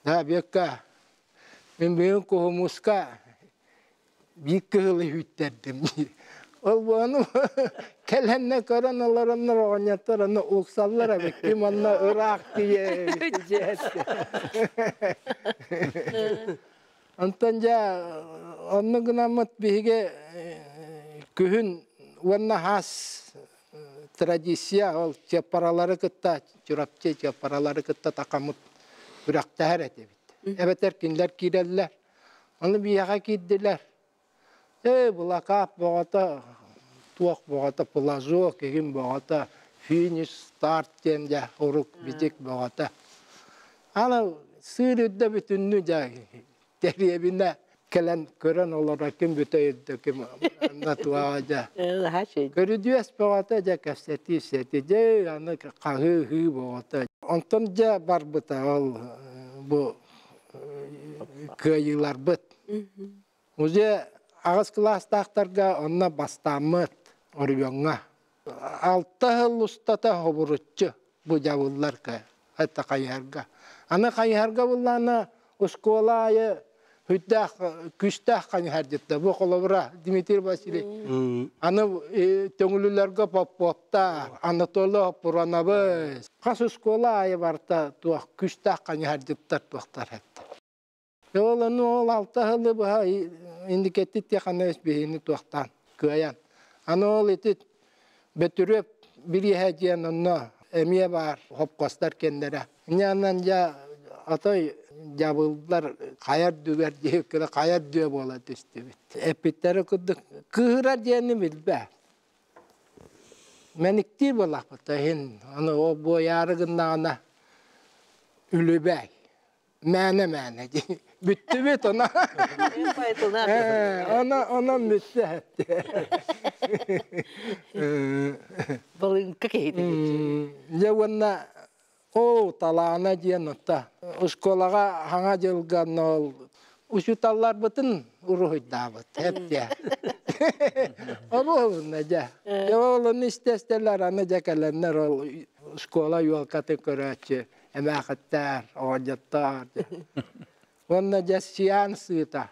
Speaker 2: Да, Бүөккэ, мин бүгүн куһумуска биир кыһылы үүттэрдим дии. Ол буону кэлэннэ көрөн олороннор оҕонньоттор аны уксаллар эбит. Ким онно ыраах тиийэ Онтон дьэ онно гынаммыт биһиги күһүн уонна хаас традиция ол чыаппаралары кытта Чурапчы чыаппаралары кытта такаммыт күрэхтэһэр этибит. Эбэтэр кинилэр киирэллэр. Ону биһиэхэ киирдилэр. Ээ, былакаап бөҕөтө, туох бөҕөтө, плазок игин бөҕөтө, финиш, старт диэн дьэ урук бичик бөҕөтө. Аны сыыр үрдэ бүтүннүү дьэ дэриэбинэ кэлэн көрөн олорор ким бүтэ үрдэ ким натуаҕа дьэ. Көрүдүөс бөҕөтө дьэ кэпсэтии сэти дьэ аны хаһыы-ыһыы бөҕөтө. Онтон дьэ барбыта ол бу кыайыыларбыт. Уже аҕыс кылаастаахтарга онно бастааммыт оройуоҥҥа. 6 сыл устата хобуруччу бу дьабылларга, это хайыһарга. Аны хайыһарга буллаана оскуола аайы хүттээх күстээх хайыһардьытта. Бу холобура Дмитрий Васильевич. Аны төҥүлүлэргэ Поповтар, Анатолий Пуранабыс. Хас оскуола аайы барта туох күстээх хайыһардьыттар туохтар этте. Ол ону ол 6 сылы быһа индикеттит тиэханабыс биһини туохтаан кыайан. Аны ол ити Бөтүрүөп бириэһэ диэн онно эмиэ баар хопкостар кэннэрэ. Инньэ дьэ отой дьабыллар хайар дүгэр диэбиккэ хайар дүө буола түстүбүт. Эппиттэрэ курдук кыыһырар диэни билбэ. Мэниктии буоллахпыт иһин аны ол буойаары гыннаҕына үлүбээй. Мээнэ-мээнэ дии. Бүттүбүт она. Она онон бүттэ.
Speaker 4: Балыҥка киһитэ.
Speaker 2: Дьэ уонна оо талаана диэн отта. Оскуолаҕа хаҥа дьылга ол учууталларбытын уруһуйдаабыт эптэ. Оруһунна дьэ. Дьэ ол ону истэстэлэр аны дьэ кэлэннэр ол школа елкатын көрөөччү эмээхиттээр, оҕонньоттоор. Уонна дьэ сиан сыыта.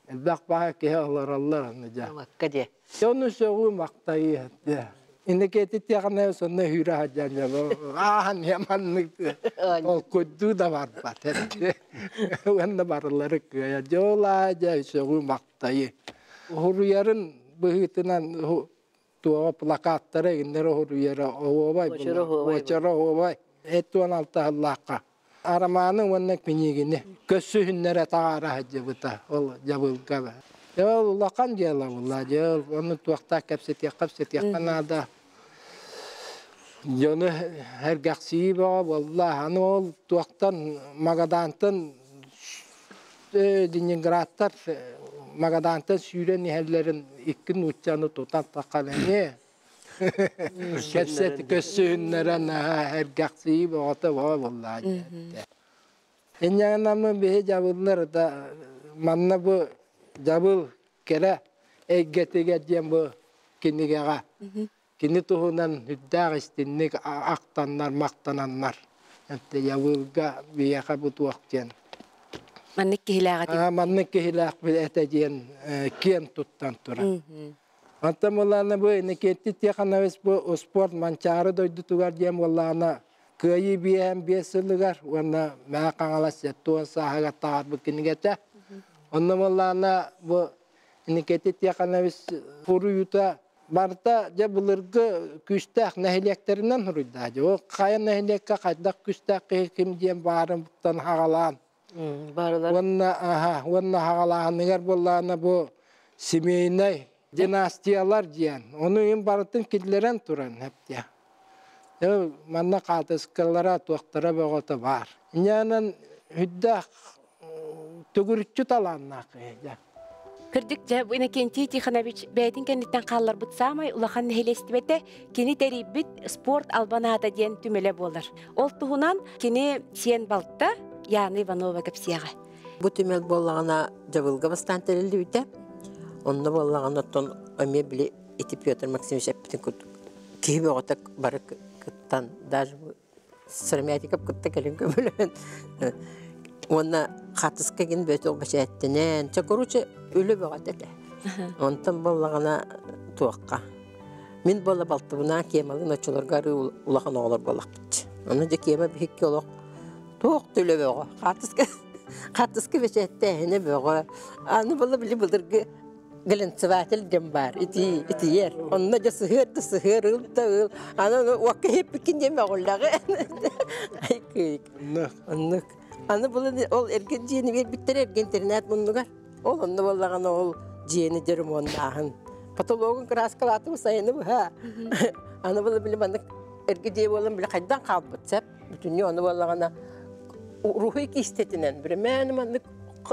Speaker 2: Элбэх баҕа киһи олороллор аны дьэ.
Speaker 4: Макка дьэ.
Speaker 2: Ону сөҕүү махтайыы дьэ. Инникети тиэхэнэ сонно хүүрэ сылдьан дьэ ааһан маннык толкуйдуу да барбат уонна барылары кыайа дьолаа дьэ сөҕүү махтайыы. Уһуруйарын быһыытынан туоҕа плакаттара игиннэр уһуруйара оһуобай буочара оһуобай 76 сыллаахха арамааны уонна кинигини көссүһүннэрэ таҕаара сылдьыбыта ол дьабылга ол улахан дьыала буолла дьэ ону туохтаах кэпсэтиэххэ кэпсэтиэххэ наада дьону эргэхсийии бөҕө буолла аны ол туохтан Магадаантан Ленинградтар Магадаантан сүүрэн иһэллэрин икки нууччаны тутан таххан эмиэ кэпсэт көссүһүннэрэн эргэхсийии бөҕөтө бөҕө буоллаа диэттэ. Инньэ биһи дьабыллар да манна бу дьабыл кэрэ эйгэтигэр диэн бу кинигэҕэ кини туһунан үрдээх истинник ахтаннар, махтананнар. Дьабылга биһиэхэ бу туох диэн
Speaker 1: Маннык киһилээх этэ.
Speaker 2: Маннык киһилээх этэ диэн киэн туттан турар. Онтон буоллаҕына бу Иннокентий Тихонович бу спорт Манчаары дойдутугар диэн буоллаҕына Кыайыы 55 сылыгар уонна Мэҥэ Хаҥалас 70 сааһыгар таһаарбыт кинигэтэ. Онно буоллаҕына бу Иннокентий Тихонович суруйуута барыта дьэ былыргы күүстээх нэһилиэктэринэн суруйда. Ол хайа нэһилиэккэ хайдах күүстээх киһи ким диэн баарыттан хаҕалаан
Speaker 4: Барылар.
Speaker 2: Уонна аха уонна хаҕалааһыныгар буоллаҕына бу семейнай династиялар диэн ону им барытын киллэрэн туран эптэ. Манна хаатыскалара туохтара бөҕөтө баар. Инньээнэн үрдээх төгүрүччү талааннаах киһи.
Speaker 1: Кырдьык дьэ, бу Иннокентий Тихонович бэйэтин кэнниттэн хаалларбыт саамай улахан нэһилиэстибэтэ кини тэрийбит спорт албан аата диэн түмэлэ буолар. Ол туһунан кини сиэн балта Яна Иванова кэпсиэҕэ.
Speaker 5: Бу түмэл буоллаҕына дьабылга бастаан тэриллибитэ. Онно буоллаҕына оттон эмиэ били ити Петр Максимович эппитин курдук киһи бөҕөтө бары кыттан даже Сыромятников кытта кэлин көмөлөһөн уонна хатыска гин бөтөх бэчээттэнэн чэ короче үлэ бөҕөтө этэ. Онтон буоллаҕына туохха мин буолла балтыбынаан Кемалыын оччолорго арыы улахан оҕолор буоллахпыт. Ону дьэ Кема биһикки олох туох да үлэ бөҕө хаартыска хаартыска бэчээттээһинэ бөҕө аны буолла били былыргы глянцеватель диэн баар ити итийэр онно дьэ сыһыар да сыһыар ыл да ыл аны уокка иһиппиккин диэн мөҕүллэҕи ай кыйык оннук аны булан ол эргин дьиэни биэрбиттэр эргэ интернат муннугар ол онно буоллаҕына ол дьиэни дьэ потологун кырааскалаатым сайыны быһа аны була били маннык эргэ дьиэ буолан били хайдан хаалбыт сөп бүтүннүү ону буоллаҕына уруһуй киистэтинэн бирэмээн маннык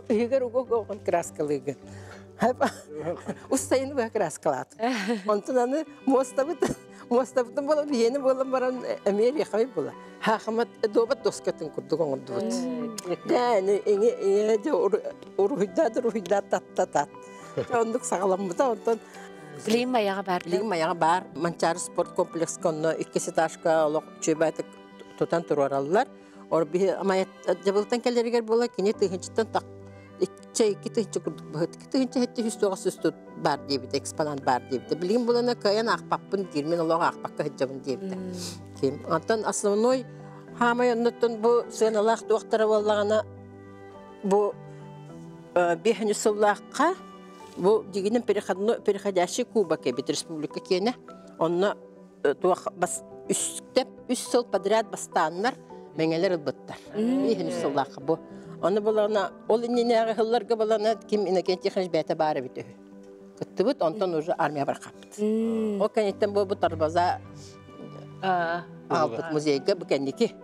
Speaker 5: иһигэр уга-уга кырааскалыыгын Ус сайын быһа кырааскалаатым. Онтон аны муостабыт Муостабытын буола биһиэни буолан баран эмиэ риэхэбэй була. Хаахымат дуобат доскатын курдук оҥордубут. Дээни иҥи иҥэ дьэ уруһуйдаат уруһуйдаат таттатат. Оннук саҕаламмыта онтон
Speaker 1: Билигин Майаҕа баар.
Speaker 5: Билигин Майаҕа баар. Манчаары спорт комплекска онно иккис этажка олох үчүгэйдик тутан туруораллар. Ор биһи Майа дьабылтан кэлэригэр буола кини тыһыынчаттан так икчэ икки тыһыынча курдук быһыт икки тыһыынча хэттэ үс тоҕус үс тут баар диэбитэ экспонат баар диэбитэ. Билигин булана кыайан аахпаппын диир мин олох аахпакка сылдьабын диэбитэ. Ким онтон основной хаамай оннуттан бу сыаналаах туохтара буоллаҕына бу биэһин үс сыллаахха бу дигинин переходящий кубок эбит республика киэнэ онно туох бас үстеп үс сыл подряд бастааннар мэҥэлэр ылбыттар биэһин үс сыллаахха бу ону булана ол иннинээҕи сылларга булана ким Иннокентий Тихонович бэйэтэ баар эбит үһү кыттыбыт онтон уже армия бархаппыт ол кэнниттэн бу тарбаза аалбыт музейга бу кэнники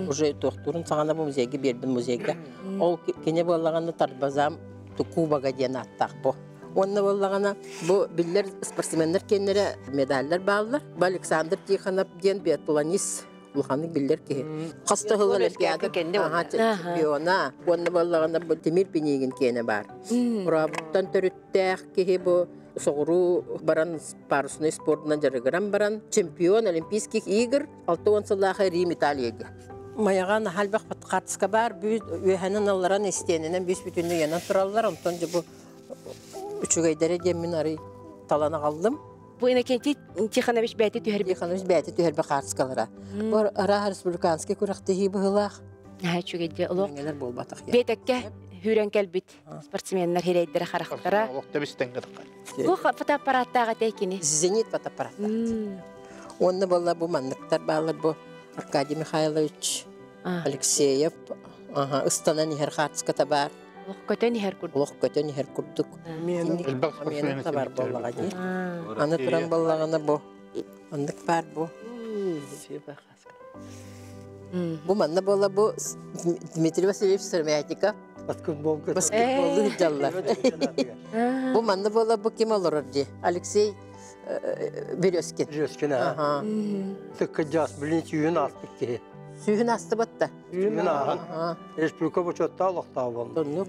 Speaker 5: уже туохтуурун саҕана бу музейга биэрбин музейга ол кини буоллаҕына тарбазам кубога диэн ааттаах бу уонна буоллаҕына бу биллэр спортсменнар киэннэрэ медаллар бааллар бу Александр Тихонов диэн биатлонист улаханнык биллэр киһи хас да сыл олимпиада чемпиона уонна буоллаҕына бу Тимир Пинигин киэнэ баар Ураабыттан төрүттээх киһи бу соҕуруу баран парусный спордунан дьарыгыран баран чемпион Олимпийских игр 60 сыллаах Рим Италияга. Майаҕа наһаа элбэх хаартыска баар, үөһэнэн алларан истиэнэнэн бүүс бүтүннүү ыйанан тураллар, онтон дьэ бу үчүгэйдэрэ диэммин арый талан аҕаллым.
Speaker 1: Бу Иннокентий Тихонович бэйэтэ түһэрбит.
Speaker 5: Тихонович бэйэтэ түһэрбит хаартыскалара. Бу араһа республиканский күрэхтэһии быһыылаах.
Speaker 1: Наһаа үчүгэйдэ олох.
Speaker 5: Мэҥэлэр буолбатах.
Speaker 1: Биэтэккэ хүүрэн кэлбит спортсменнар хирэйдэрэ харахтара.
Speaker 6: Олох тэбистен кытыкка.
Speaker 1: Бу фотоаппараттаах этэ кини.
Speaker 5: Зенит фотоаппараттаах. Уонна буолла бу манныктар баалар бу Аркадий Михайлович Алексеев ыстанан иһэр хаартыската баар.
Speaker 1: Олох көтөн иһэр курдук.
Speaker 5: Олох көтөн иһэр курдук.
Speaker 6: Элбэх спортсмен
Speaker 5: бар буоллаҕа дии. Аны туран буоллаҕына бу оннук баар бу. Бу манна буола бу Дмитрий Васильевич Сыромятников
Speaker 3: баскетболга
Speaker 5: баскетболу сылдьаллар. Бу манна буола бу ким олорор дии? Алексей Березкин.
Speaker 3: Березкин, аа. Тыккыдьаас билин сүүһүн ааспыт киһи.
Speaker 5: Сүүһүн аастыбат да?
Speaker 3: Сүүһүн ааһан. Республика бочуоттаах олохтоох буолла.
Speaker 5: Оннук.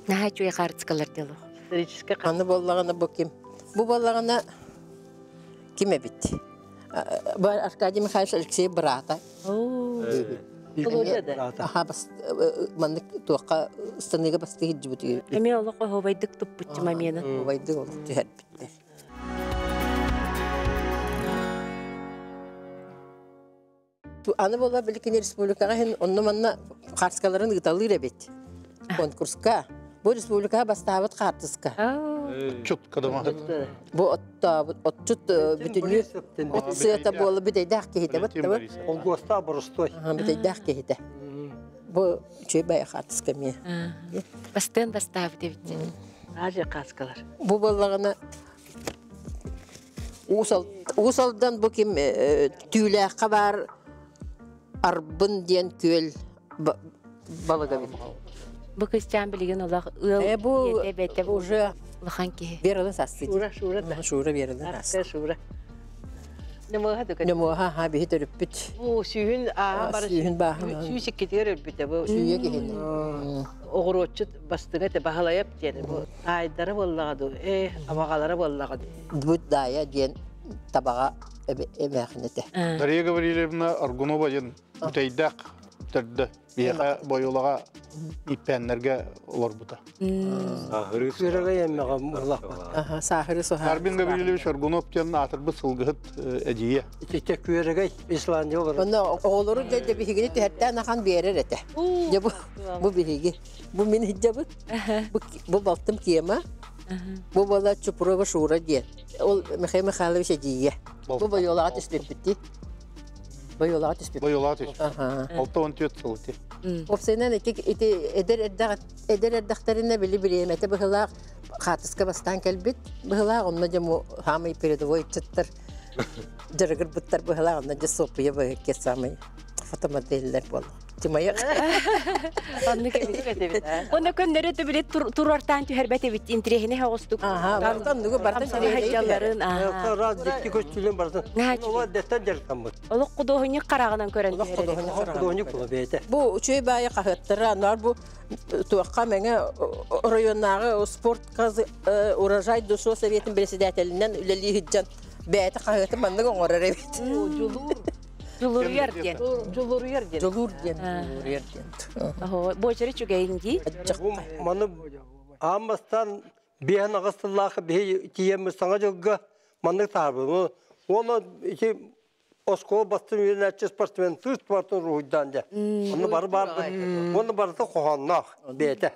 Speaker 1: Наһаа үчүгэй хаартыскалар диэло.
Speaker 4: Историческай
Speaker 5: Аны буоллаҕына бу ким? Бу буоллаҕына ким эбит? Бу Аркадий Михайлович Алексей быраата.
Speaker 4: Володя да.
Speaker 5: Аха бас маннык туохха станыыга бастыы сылдьыбыт
Speaker 1: Эмиэ олох оһуобайдык туппутчу мамианы.
Speaker 5: Оһуобайдык олох түһэрбиттэр. Аны буола биликини республикаҕа иһин онно-манна хаартыскаларын ыыталыыр эбит конкурска. Бу республикаҕа бастаабыт хаартыска.
Speaker 6: Отчут кадамаһыт.
Speaker 5: Бу оттообут отчут бүтүннүү от сыата буола бүтэйдээх киһитэ бут
Speaker 3: Олгуоста боростой.
Speaker 5: Бүтэйдээх киһитэ. Бу үчүгэй бай хаартыска эмиэ.
Speaker 1: Бастыан бастаабыт эбит.
Speaker 4: Азия кааскалар.
Speaker 5: Бу буоллаҕына Уус Алдан бу ким Түүлээххэ баар Арбын диэн күөл балыга бит.
Speaker 1: Бу кысчаан билигин олох ыал
Speaker 5: бу
Speaker 1: бэйэтэ
Speaker 5: уже
Speaker 1: улахан киһи.
Speaker 5: Вералын састыы.
Speaker 4: Шура, Шура да.
Speaker 5: Шура Вералын састыы.
Speaker 4: Шура. Нөмөһө да
Speaker 5: Нөмөһө ха биһи төрүппүт.
Speaker 4: Бу сүүһүн ааһан бары
Speaker 5: сүүһүн бааһын.
Speaker 4: Сүүс иккитигэр өлбүтэ бу.
Speaker 5: Сүүйэ киһини.
Speaker 4: Оҕуруотчут бастыҥа этэ Баһылайап диэн бу таайдара буоллаҕа дуу, ээ абаҕалара буоллаҕа дуу.
Speaker 5: Бу Даайа диэн табаҕа эмээхин этэ.
Speaker 6: Дария Гаврильевна Аргунова диэн бүтэйдээх төрдө биһиэхэ Бойулаҕа иппээннэргэ олорбута.
Speaker 3: Сыырага эммэҕэ мыллахпат.
Speaker 5: Саахыры соһар.
Speaker 6: Арбин Гаврильевич Аргунов диэн аатырбыт сылгыһыт эдьиийэ.
Speaker 3: Итиччэ күөрэгэй Исландия олорор.
Speaker 5: Онно оҕолору дьэ биһигини түһэртээн ахан биэрэр этэ. Дьэ бу бу биһиги. Бу мин иһдьэбит. Бу бу балтым Кема. Бу буола Чупрова Шура диэн. Ол Михаил Михайлович эдьиийэ. Бу бойуолаҕа түспүппүт дии. Бойуолаҕа түспүт.
Speaker 6: Бойуолаҕа түспүт. 64 сыл ити.
Speaker 5: Уопсайынан ити ити эдэр эрдэх эдэр эрдэхтэринэ били бириэмэтэ быһылаах хаартыска бастаан кэлбит быһылаах онно дьэ самый передовой ыччаттар дьарыгырбыттар быһылаах онно дьэ Софья быһыкке самый фотомоделлэр буолла. Тымайык.
Speaker 1: Оннук эбит. Онно көннөрү төбүле туруортаан түһэрбэт эбит интириэһинэ оҕустук.
Speaker 5: Аха, бартан нугу бартан
Speaker 1: Хаһайдьалларын.
Speaker 3: Раз дикти көстүлен бартан. Ола деттен жарытаммыт.
Speaker 1: Олох худуоһунньук хараҕынан көрөн
Speaker 5: Олох
Speaker 1: түһэрэр.
Speaker 5: худуоһунньук
Speaker 3: Худуоһунньук була бэйэтэ.
Speaker 5: Бу үчүгэй баайы хаһыаттара, анар бу туохха мэҥэ оройуоннааҕы спорт урожай душо советын председателинэн үлэлии сылдьан бэйэтэ хаһыаты маннык оҥорор эбит.
Speaker 4: Дьулуур.
Speaker 1: Дьулуруйар диэн.
Speaker 4: Дьулуруйар диэн.
Speaker 5: Дьулуур диэн. Дьулуруйар диэн.
Speaker 1: Буочары үчүгэйин дии.
Speaker 3: Бу маны аан бастаан биэһэн аҕыс тыллаах биһи тиийэммит саҥа дьылга маннык таһаарбыт. Уонна ити оскуола бастыҥ үөрэнээччи спортсмен тыыс спортун уруһуйдаан дьэ. Онно бары баарбыт. Уонна барыта хоһоонноох бэйэтэ.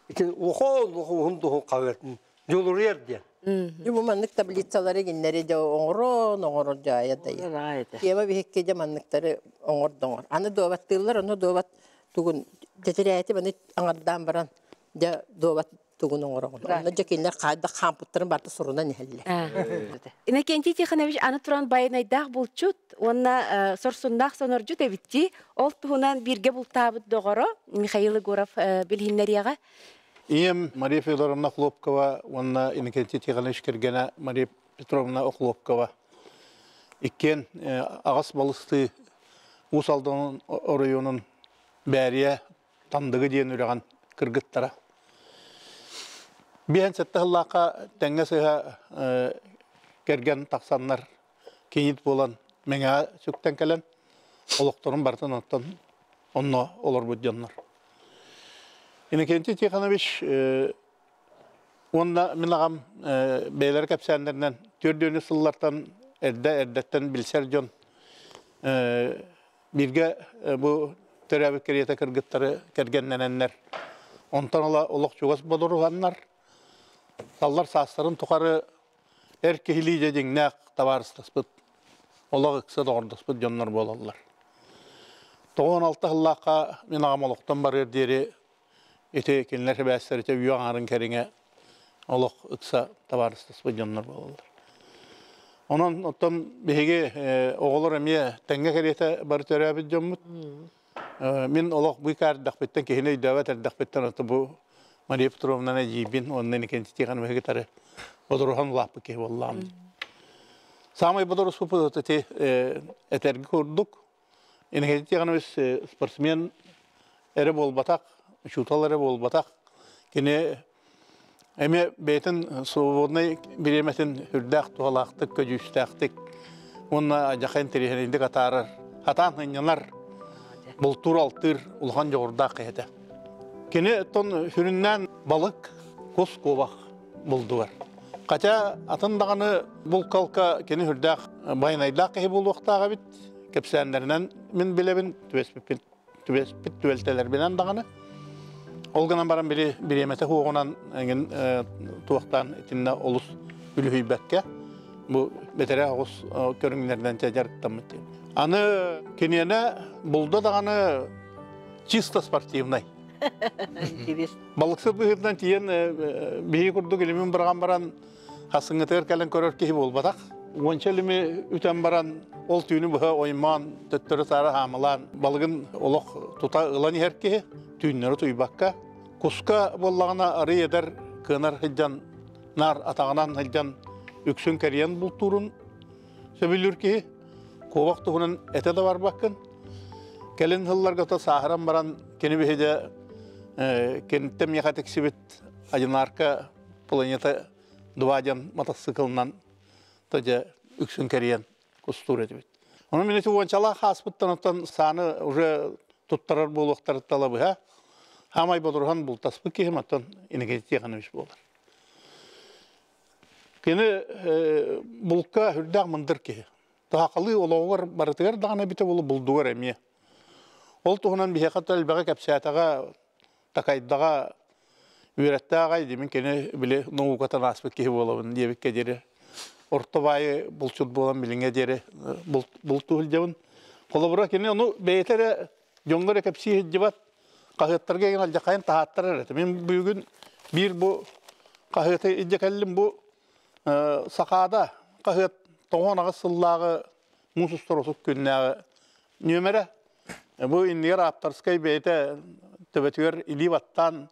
Speaker 3: Ити ухон уһун дуһун хаһыатын дьулуруйар диэн.
Speaker 5: Бу маннык таблицалары кинилэри дьэ оҥорон оҥорор дьаайа дайа. Тема биһикки дьэ манныктары оҥордоҥор. Аны дуобаттыыллар, ону дуобат тугун тэтирээти маны аҥардаан баран дьэ дуобат тугун оҥороҕун. Онно дьэ кинилэр хайдах хаампыттарын барыта сурунан иһэллэр.
Speaker 1: Иннокентий Тихонович аны туран байанайдаах булчут уонна сорсуннаах сонордьут эбитти. Ол туһунан бииргэ бултаабыт доҕоро Михаил Егоров билиһиннэриэҕэ.
Speaker 6: Ийэм Мария Федоровна Хлопкова уонна Иннокентий Тихонович кэргэнэ Мария Петровна Охлопкова иккиэн аҕас балыстыы Уус Алдан оройуонун Бээрийэ Тандыгы диэн үрэҕин кыргыттара. Биэһэн сэттэ сыллаахха тэҥҥэ сыһа кэргэн тахсаннар кийиит буолан Мэҥэҕэ сүктэн кэлэн олохторун барытын оттон онно олорбут дьоннор. Иннокентий Тихонович уонна мин аҕам бэйэлэрэ кэпсээннэринэн түөрдүөнү сыллартан эрдэ эрдэттэн билсэр дьон бииргэ бу төрөөбүт кэриэтэ кыргыттары кэргэннэнэннэр онтон ыла олох чугас бодоруһаннар саллар саастарын тухары эр киһилии дьэ дьиҥнээх табаарыстаспыт олох ыкса доҕордоспут дьоннор буолаллар. 96 сыллаахха мин аҕам олохтон барыар диэри ити кинилэр сибээстэритэ үйэ аҥарын кэриҥэ олох ыкса табаарыстаспыт дьоннор буолаллар. Онон оттон биһиги оҕолор эмиэ тэҥҥэ кэриэтэ бары төрөөбүт дьоммут. Мин олох быыкаа эрдэхпиттэн киһини өйдөөбөт эрдэхпиттэн ото бу Мария Петровнаны эдьиийбин уонна Иннокентий Тихоновиһы кытары бодоруһан улааппыт киһи буоллаҕым. Саамай бодоруспуппут ити этэргэ курдук Иннокентий Тихонович спортсмен эрэ буолбатах, учуутал эрэ буолбатах. Кини эмиэ бэйэтин свободнай бириэмэтин үрдээх туһалаахтык, көдьүүстээхтик уонна дьаха интэриэһинэйдик атаарар, хатаан сынньанар, бултуур-алтыыр улахан дьоҕурдаах киһи этэ. Кини оттон сүрүннээн балык, кус куобах булдугар. Хотя атын даҕаны булкалка кини үрдээх байанайдаах киһи буолуохтаах эбит. Кэпсээннэринэн мин билэбин, түбэспиппин түбэспит түбэлтэлэрбинэн даҕаны. Ол гынан баран били бириэмэтэ суоҕунан эҥин туохтаан итиннэ олус үлүһүйбэккэ бу бэтэрээ оҕус көрүҥнэринэн дьарыктаммыт диэн. Аны киниэнэ булда даҕаны чисто спортивнай. Балыксыт быһыытынан тиийэн биһиги курдук илимин быраҕан баран Хасыҥҥытыгар кэлэн көрөр киһи буолбатах. Уонча илими үтэн баран, ол түүнү быһа оймоон, төттөрү-таары хаамылаан, балыгын олох тута ылан иһэр киһи, түүннэри утуйбакка, куска буоллаҕына арый эдэр кыанар сылдьан, наар атаҕынан сылдьан үксүн кэрийэн бултуурун сөбүлүүр киһи, куобах туһунан этэ да барбаккын. Кэлин сылларга то сааһыран баран кини биһиги киниттэн миэхэ тиксибит одинарка Планета 2 диэн матасыыкылынан дьэ үксүн кэрийэн кустуур этибит. Ону мин ити уончалаах хааспыттан оттон сааны уже туттарар буолуохтарыттан быһа хаамай бодоруһан бултаспыт киһим оттон Иннокентий Тихонович буолар. Кини булка үрдээх мындыр киһи. Таһақалыы олоҕугар барытыгар даҕаны эбитэ буолу булдугар эмиэ. Ол туһунан биһиэхэ элбэҕи кэпсээтэҕэ такайдаҕа үөрэттээх димин кини били наукатан ааспыт киһи буолабын диэбиккэ диэри орто баайы булчут буолан билиҥҥэ диэри бултуу сылдьабын. Холобура кини ону бэйэтэ эрэ дьоҥҥо эрэ кэпсии сылдьыбат хаһыаттарга игин алдьахайын таһааттарар этэ. Мин бүгүн биир бу хаһыаты илдьэ кэллим бу Сахаада хаһыат 98 сыллааҕы муус устар отут күннээҕи нүөмэрэ. Бу иннигэр ааптарскай бэйэтэ төбөтүгэр илии баттаан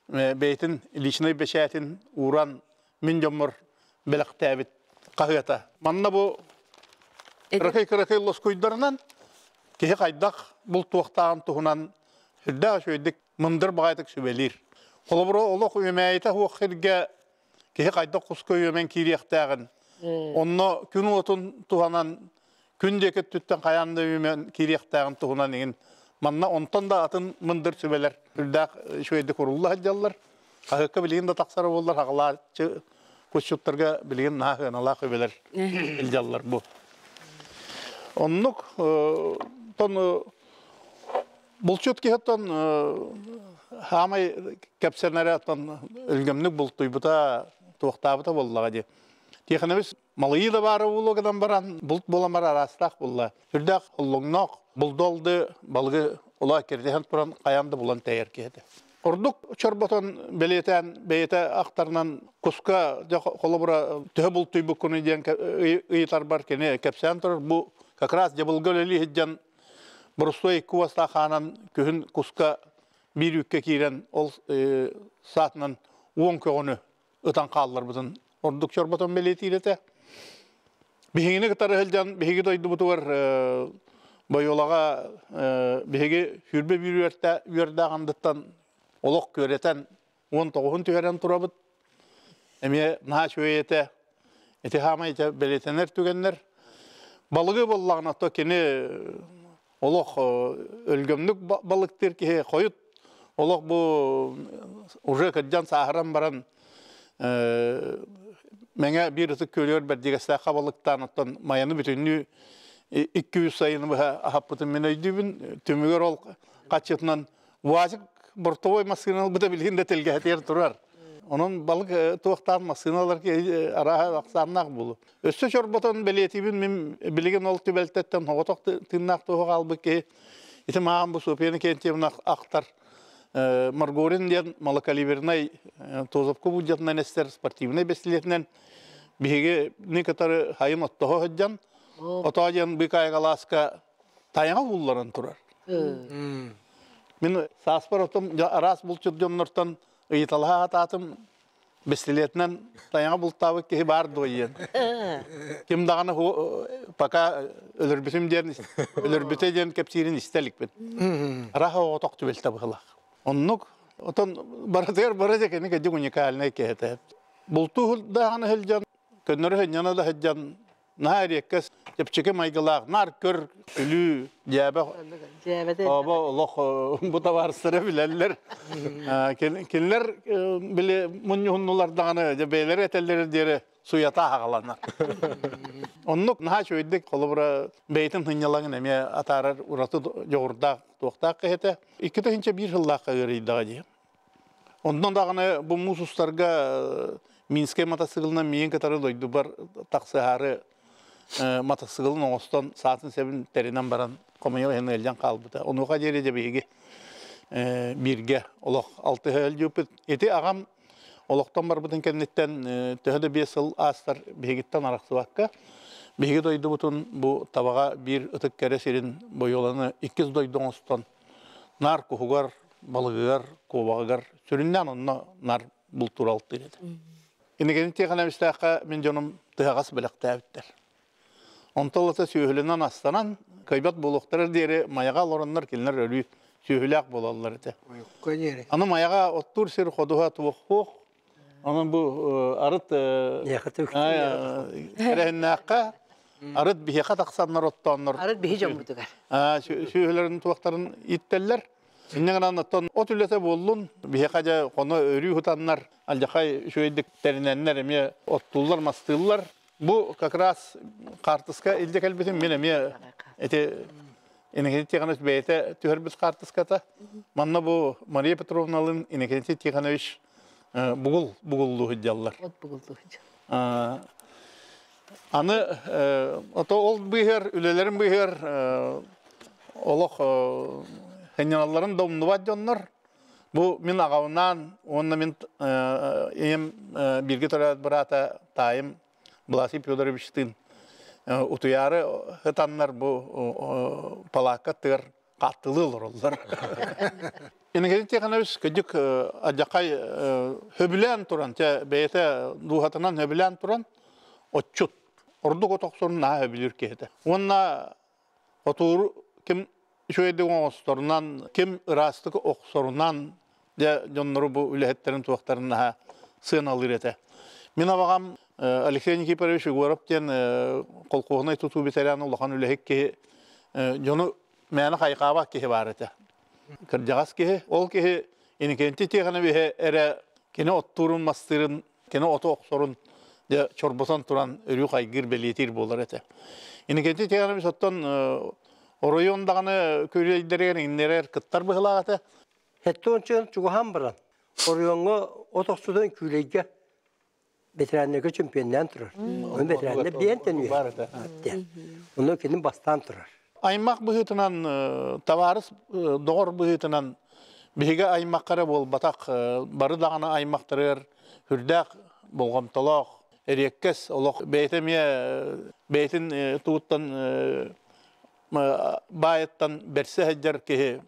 Speaker 6: бэйэтин личнэй бэчээтин ууран мин дьоммор бэлэхтээбит хаһыата. Манна бу кыракый-кыракый лоскуйдарынан киһи хайдах бултуохтааҕын туһунан сүрдээх үчүгэйдик мындыр баҕайытык сүбэлиир. Холобура, олох үөмээйитэ суох сиргэ киһи хайдах куска үөмэн киириэхтээҕин, онно күн уотун туһанан күн диэки өттүттэн хайаан да үөмэн киириэхтээҕин туһунан иҥин манна онтон да атын мындыр сүбэлэр сүрдээх үчүгэйдик урулла сылдьаллар. Хаһыакка билигин да тахсара буоллар хаҕалааччы кусчуттарга билигин наһаа сыаналаах үбэлэр илдьаллар бу. Оннук тон булчут киһи хаамай кэпсэнэрэ оттон өлгөмнүк бултуйбута туохтаабыта буоллаҕа дии. Тиэхинэбис малыйыы да баара буолуо гынан баран булт буолан бар араастаах буолла. Сүрдээх холлоҥноох булду балыгы улаа кирдиһэн туран хайаан да булан тэйэр киһи этэ. Ордук чорботон бэлиэтээн бэйэтэ ахтарынан куска дьэ холобура төһө бултуйбуккуну диэн ыйытарбар кини кэпсээн турар бу как раз дьабылга үлэлии сылдьан боростуой икки уостаах хаанан күһүн куска биир үүккэ киирэн ол саатынан уон көҕөнү ытан хаалларбытын ордук чорботон бэлиэтиир этэ. Биһигини кытары сылдьан биһиги дойдубутугар Бойуолаҕа биһиги сүүрбэ биир үөрдээх андыттан олох күөрэтэн 19-ун түһэрэн турабыт. Эмиэ наһаа үчүгэй этэ. Ити хаамай ити бэлиэтэнэр түгэннэр. Балыгы буоллаҕына то кини олох өлгөмнүк балыктыыр киһи хойут олох бу уже кырдьан сааһыран баран Мэҥэ биир ытык күөлүгэр Бэрдьигэстээххэ балыктаан оттон майаны бүтүннүү 200 сайыны быһа аһаппытын мин өйдүүбүн. Түмүгэр ол хаччытынан УАЗик бортовой массыына ылбыта билигин да тэлгэһэтигэр турар. Онон балык туохтаан массыыналар арааһа ахсааннаах буолу. Өссө чорботон бэлиэтиибин мин билигин ол түбэлтэттэн соҕотох тыыннаах туоһу хаалбыт киһи ити мааҕын бу Софья Иннокентьевна ахтар Маргорин диэн малокалибернай Тозовка буддьатынан эстэр спортивнай бэстилиэтинэн биһигини кытары хайын оттоһо сылдьан отоо диэн быыкаайгалааска тайаҥа уулларан турар. Мин сааспар отом араас булчут дьоннортон ыйыталаһа сатаатым бэстилиэтинэн тайаҥа бултаабыт киһи баар дуо диэн. Ким даҕаны пока өлөрбүтүм диэн өлөрбүтэ диэн кэпсиирин истэ иликпин. Араха оҕотох түбэлтэ быһылаах. Оннук отон барытыгар бары дьэ кини кэдик уникальнай киһи Бултуу даҕаны сылдьан, көннөрү сынньана да сылдьан наһаа эриэккэс чэпчэки майгылаах наар көр күлүү дьээбэ оба олох бу табаарыстара билэллэр кинилэр били мунньуһуннулар даҕаны дьэ бэйэлэрэ этэллэр диэри суйата аҕаланар оннук наһаа үчүгэйдик холобура бэйэтин сынньалаҥын эмиэ атаарар ураты дьоҕурдаах туохтаах киһи 2001 сыллаахха ыарыйдаҕа дии Онтон даҕаны бу муус устарга Минскэй матасыгылынан миин кытары дойдубар тахсыһаары матасыгылын оҥостон саатын сэбин тэринэн баран хомойуох иһин ыалдьан хаалбыта. Онуоха диэри дьэ биһиги бииргэ олох алтыһа өлдьүппүт. Ити аҕам олохтон барбытын кэнниттэн төһө да 5 сыл аастар биһигиттэн арахсыбакка биһиги дойдубутун бу табаҕа биир ытык кэрэ сирин Бойуоланы иккис дойду оҥостон наар куһугар, балыгыгар, куобаҕыгар сүрүннээн онно наар бултуур алтыыр этэ. Инникини тиэхэнэбистээххэ мин дьонум тыһаҕас бэлэхтээбиттэр. Онтон ылата сүөһүлэнэн астанан, кыайбат буолуохтарар диэри майаҕа олороннор кинилэр өрүү сүөһүлээх буолаллар этэ. Аны майаҕа оттуур сир ходуһа туох суох. Онон бу арыт кэрэһиннээххэ арыт биһиэхэ тахсаннар оттооннор.
Speaker 4: Арыт биһи дьоммутугар.
Speaker 6: Сүөһүлэрин туохтарын иттэллэр. Инньэ гынан оттон от үлэтэ буоллун, биһиэхэ дьэ хоно өрүү хутаннар, алдьахай үчүгэйдик тэринэннэр эмиэ оттууллар, мастыыллар. Бу как раз хаартыска илдьэ кэлбитим мин эмиэ ити Иннокентий Тихонович бэйэтэ түһэрбит хаартыската. Манна бу Мария Петровналыын Иннокентий Тихонович бугул бугуллуу сылдьаллар.
Speaker 4: От бугуллуу сылдьаллар.
Speaker 6: Аны ото ол быыһыгар үлэлэрин быыһыгар олох сынньаналларын да умнубат дьоннор. Бу мин аҕабынаан уонна мин ийэм бииргэ төрөөбүт быраата таайым Власий Федоровичтыын утуйаары ытаннар бу палаакка аттыгар Хааттылыы олороллор. Иннокентий Тихонович кыдьык адьакай хөбүлээн туран, те бэйэтэ дууһатынан хөбүлээн туран, отчут. Ордук отохсорун наһаа хөбүлүүр киһитэ. Уонна отуур ким үчүгэйдик оҥосторунан, ким ыраастык охсорунан дьэ дьоннору бу үлэһиттэрин туохтарын наһаа сыаналыыр этэ. Мин абаҕам Алексей Никифорович Егоров диэн колхуоһунай тутуу бэтэрээн улахан үлэһит киһи дьону мээнэ хайҕаабат киһи баар этэ. Кырдьаҕас киһи. Ол киһи Иннокентий Тихоновиһы эрэ кини оттуурун, мастыырын, кини оту охсорун дьэ чорботон туран өрүү хайгыыр, бэлиэтиир буолар этэ. Иннокентий Тихонович оттон оройуон даҕаны күрүөйдэригэр иҥнэрэр кыттар быһылаах этэ.
Speaker 3: Сэттэ чугаһаан баран, оройуоҥҥа от охсутан күүлэйгэ ветераннарга чемпионнаан турар. Оны ветераннар биэн төнүө. Оны кини бастаан турар.
Speaker 6: Аймак быһыытынан, табаарыс доҕор быһыытынан биһиги аймаккара буолбатах, бары даҕаны аймактарыгар хүрдээх болҕомтолоох, эриэккэс олох бэйэтэ эмиэ бэйэтин тугуттан баайыттан бэрсэ сылдьар киһи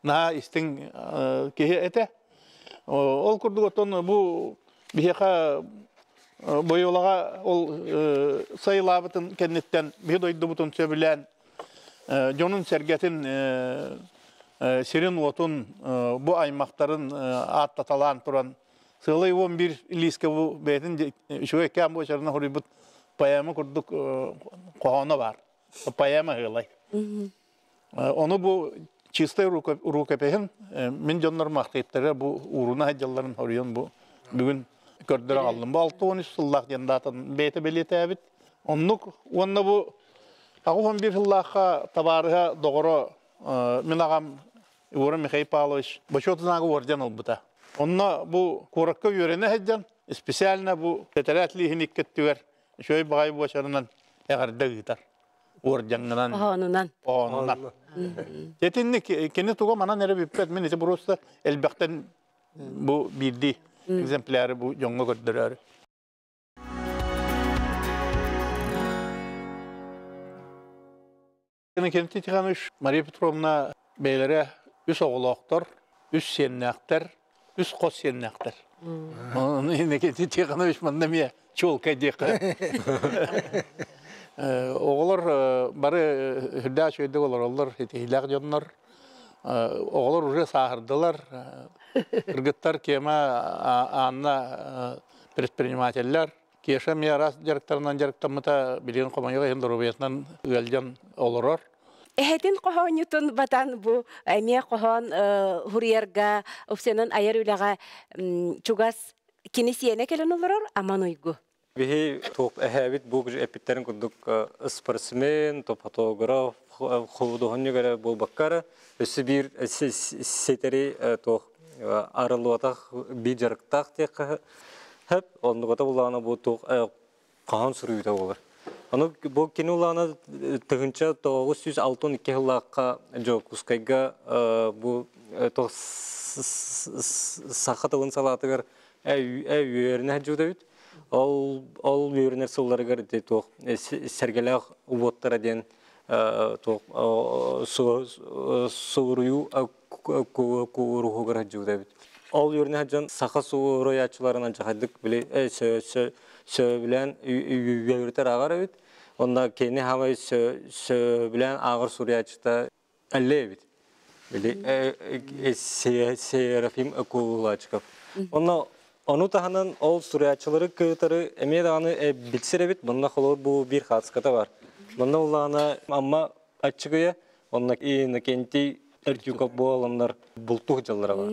Speaker 6: наһаа истиҥ киһи этэ. Ол курдук оттон бу биһиэхэ Бойуолаҕа ол сайылаабытын кэнниттэн биһи дойдубутун сөбүлээн дьонун-сэргэтин сирин-уотун бу аймахтарын ааттаталаан туран сыалай 11 лиискэ бу бэйэтин үчүгэй кэм буочарына хоруйбут поэма курдук хоһооно баар. Поэма ыалай. Ону бу чистай рукопиһын мин дьоннор махтыйыптара бу ууруна сылдьалларын хоруйан бу бүгүн көрдөрө аҕаллым. Бу 63 сыллаах диэн даатан бэйэтэ бэлиэтээбит. Оннук уонна бу 81 сыллаахха табаарыһа доҕоро мин аҕам Егор Михаил Павлович Бочуот знага орден ылбыта. Онно бу куоракка үөрэнэ сылдьан специально бу тэтэрээт лииһин икки өттүгэр үчүгэй баҕайы буочарынан эҕэрдэ ыытар. Ордеҥҥынан.
Speaker 1: Оһоонунан.
Speaker 6: Оһоонунан. Итинник кини туга манан эрэ бүппэт. Мин ити просто элбэхтэн бу биирдии экземпляры бу дьоҥҥо көрдөрөөрү. Иннокентий Тихонович, Мария Петровна бэйэлэрэ үс оҕолоохтор, үс сиэннээхтэр, үс хос сиэннээхтэр. Иннокентий Тихонович манна эмиэ чуолкай диэххэ. Оҕолор бары үрдээх үчүгэйдик олороллор, итиһиилээх дьоннор. Оҕолор уже сааһырдылар. Кыргыттар Кема, Анна предпринимателлэр. Кеша эмиэ араас дьарыктарынан дьарыктаммыта, билигин хомойуох иһин доруобуйатынан ыалдьан олорор.
Speaker 1: Эһэтин хоһоонньутун батан бу эмиэ хоһоон хуруйарга, упсанан айар үлэҕэ чугас кини сиэнэ кэлэн олорор Аман Уйгу.
Speaker 7: Биһи туох эһээбит бу эппиттерин курдук спортсмен, то фотограф, художник эрэ буолбакка өссө биир ситэри туох арыллыбатах биир дьарыктаах диэххэ Хөп, оннугата булаана бу туох хаһан суруйута болар. Аны бу кини улаана тыһынча 962 сыллаахха Дьокуускайга бу туох саха тылын салаатыгар үөрэнэ сылдьыбыт Ол ол үөрэнэр сылларыгар ити туох сэргэлээх уоттара диэн туох суруйуу кууруһугар сылдьыбыт эбит. Ол үөрэнэ сылдьан саха суруйааччыларынан дьахайдык били сөбүлээн үөрэтэр ааҕар эбит. Онно кини хамай сөбүлээн ааҕар суруйааччыта Әлле эбит. Били Серафим Кулачков. Онно ону таһынан ол суруйааччылары кытары эмиэ даҕаны билсэр эбит. Манна холобур бу биир хаатыската бар. Манна улаана Амма аччыгыйа, онно Иннокентий Эртюков буоланнар бултух дьаллара бар.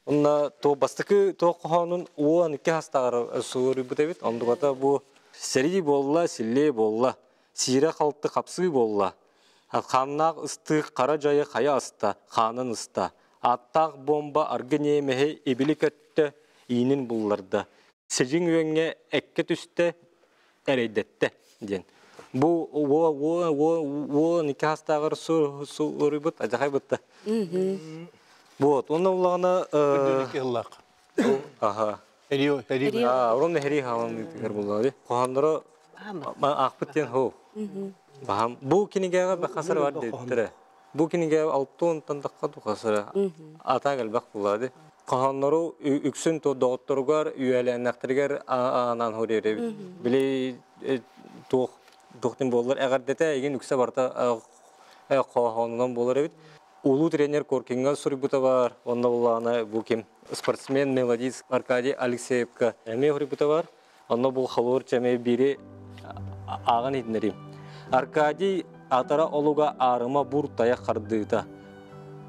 Speaker 7: Онно то бастакы то хоһоонун 12 хастааҕар суруйбут эбит. Ондугата бу сэрии буолла, силлиэ буолла, сиирэ-халты хапсыы буолла. Хааннаах ыстыык хара дьайы хайа аста, хаанын ыста. Ааттаах бомба аргы ньиэмэһи ибили көттө, иинин булларда. Сидьиҥ үөҥҥэ эккэ түстэ, эрэйдэттэ диэн. Бу уо уо уо уо икки хастааҕар суруйбут адьахай бытта. Вот, уонна улаҕана
Speaker 6: Икки
Speaker 7: Аха.
Speaker 6: Эрио, эри.
Speaker 7: Урон эри хаалан буллары. Хоһоонноро аахпыт диэн хоо. Баһам. Бу кинигэҕэ бахасар бар диэттэрэ. Бу кинигэ алтыонтан тахха тухасыра ата элбэх булады. Каханнару үксүн то доҕотторугар үөлээннэхтэригэр анаан хориэребит. Били туох туохтин буоллар эҕэрдэтэ эгин үксэ барта хоһоонунан буолар эбит. Улуу тренер Коркинга суруйбута бар, онно буллаҕына бу ким спортсмен мелодист Аркадий Алексеевка эмиэ суруйбута бар. Онно бу холуур чэмэ бири ааҕан иһитиннэрим. Аркадий атара олуга аарыма бур тайах хардыыта.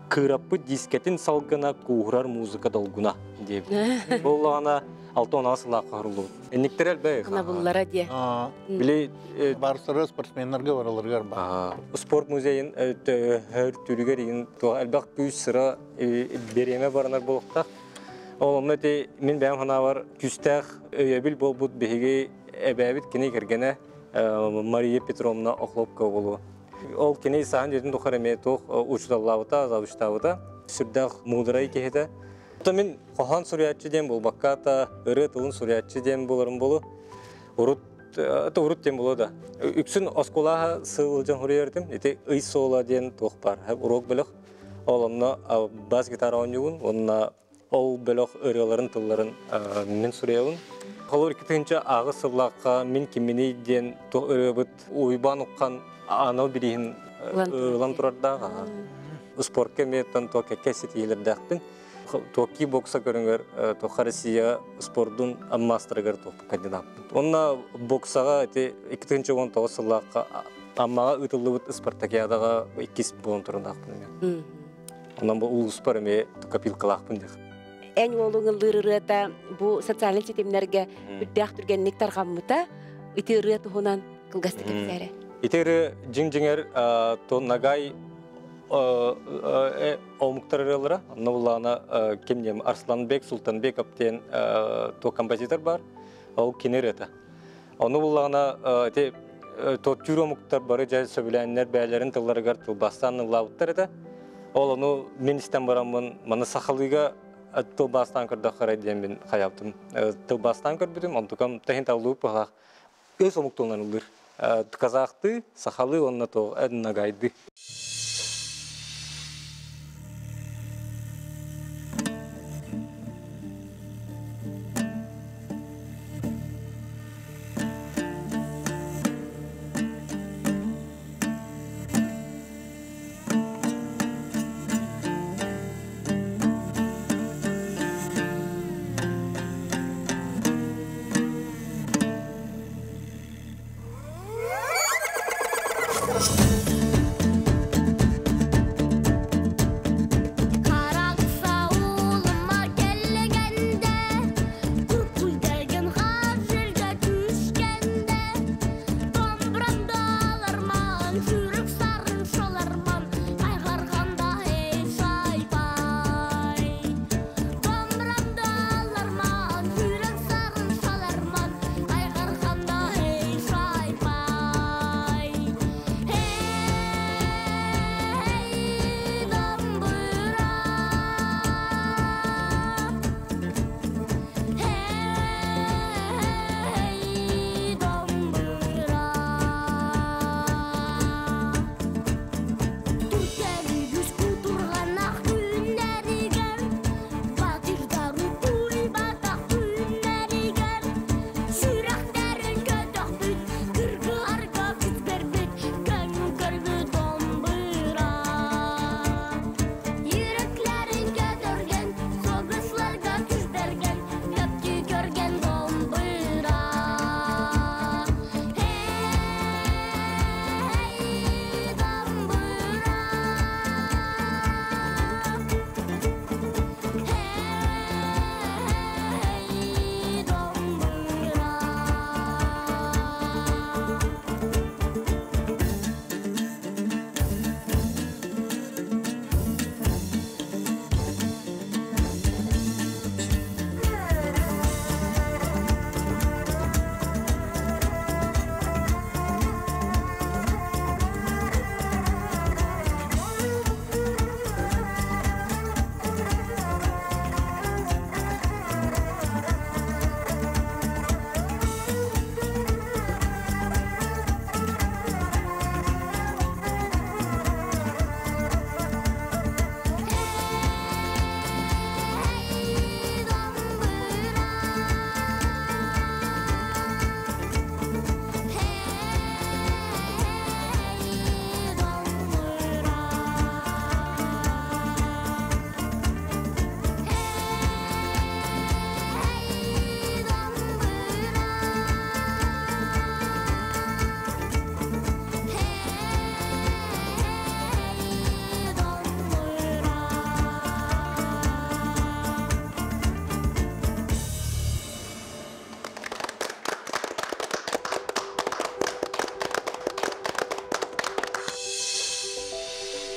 Speaker 7: Кыыраппыт дискетин салгына кууһурар музыка долгуна диэбит. Буоллаҕына 6 сылаахха хоруллубут. Энниктер элбэх.
Speaker 1: Анабыллара дие.
Speaker 7: Били
Speaker 6: Барсары спортсменнарга бараларыгар бар.
Speaker 7: Спорт музейын түрүгэр игин элбэх күүс сыра береме баранар болуктах. Ол онно ити мин бэйэм санаабар күүстээх өйөбүл буолбут биһиги эбээбит кини кэргэнэ Мария Петровна Охлопкова болуо. Ол кини саһан дьиэтин тухары эмиэ туох учууталлаабыта, завучтаабыта, сүрдээх муударай киһитэ. Оттон мин хоһоон суруйааччы диэн буолбакка та ырыа тылын суруйааччы диэн буоларым болу. Урут урут диэн болу да. Үксүн оскуолаҕа сылдьан суруйар этим. Ити ый суола диэн туох бар. Урок бөлөх. Ол онно бас гитара оонньуубун, уонна ол бөлөх ырыаларын тылларын мин суруйабын. Холор 2-тыһыынча сыллаахха мин кимминий диэн ырыабыт Уйбаан Уххан анал бирииһин ылан турардаах. Спортка эмиэ то кэккэ ситиһиилэрдээхпин. Туокки бокса көрүҥэр туохха Россия спордун мастерыгар туох кандидаппын. Онно боксаҕа ити 2019 сыллаахха Аммаҕа ыытыллыбыт спартакиадаҕа иккис буолан турардаахпын эмиэ. Онон бу улууспар эмиэ копилкалаахпын диэх.
Speaker 1: Эн уолуҥ ыллыыр ырыата бу социальнай ситимнэргэ үрдээх түргэнник тарҕаммыта. Ити ырыа туһунан кылгастык кэпсээрэ.
Speaker 7: Ити ырыа дьиҥ-дьиҥэр то нагай омуктар ырыалара. Онно буллаҕына ким диэм Арсланбек Султанбеков диэн то композитор бар. Ол кини ырыата. Ону буллаҕына ити то түүр омуктар бары дьэ сөбүлээннэр бэйэлэрин тылларыгар тылбаастаан ыллаабыттар этэ. Ол ону мин истэн бараммын маны сахалыыга тылбаастаан көрдөххө диэн мин хайаптым. Тылбаастаан көрбүтүм, онтукам тэһин таллыбыт быһалаах өс омук тылынан ыллыр. Казахты, сахалы онно то нагайды.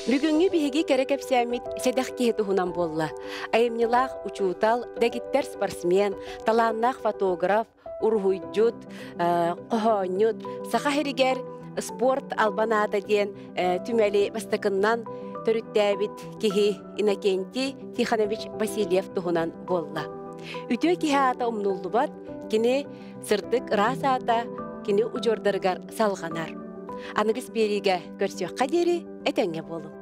Speaker 1: Бүгүҥҥү биһиги кэрэ кэпсээммит сэдэх киһи туһунан буолла. Айымньылаах учуутал, дэгиттэр спортсмен, талааннаах фотограф, уруһуйдьут, хоһоонньут, Саха сиригэр спорт албан аата диэн түмэли бастакыннан төрүттээбит киһи Иннокентий Тихонович Васильев туһунан буолла. Үтүө киһи аата умнуллубат, кини сырдык ыраас аата кини удьуордарыгар салҕанар. Аныгыс биэриигэ көрсүөххэ диэри этэҥҥэ буолуҥ.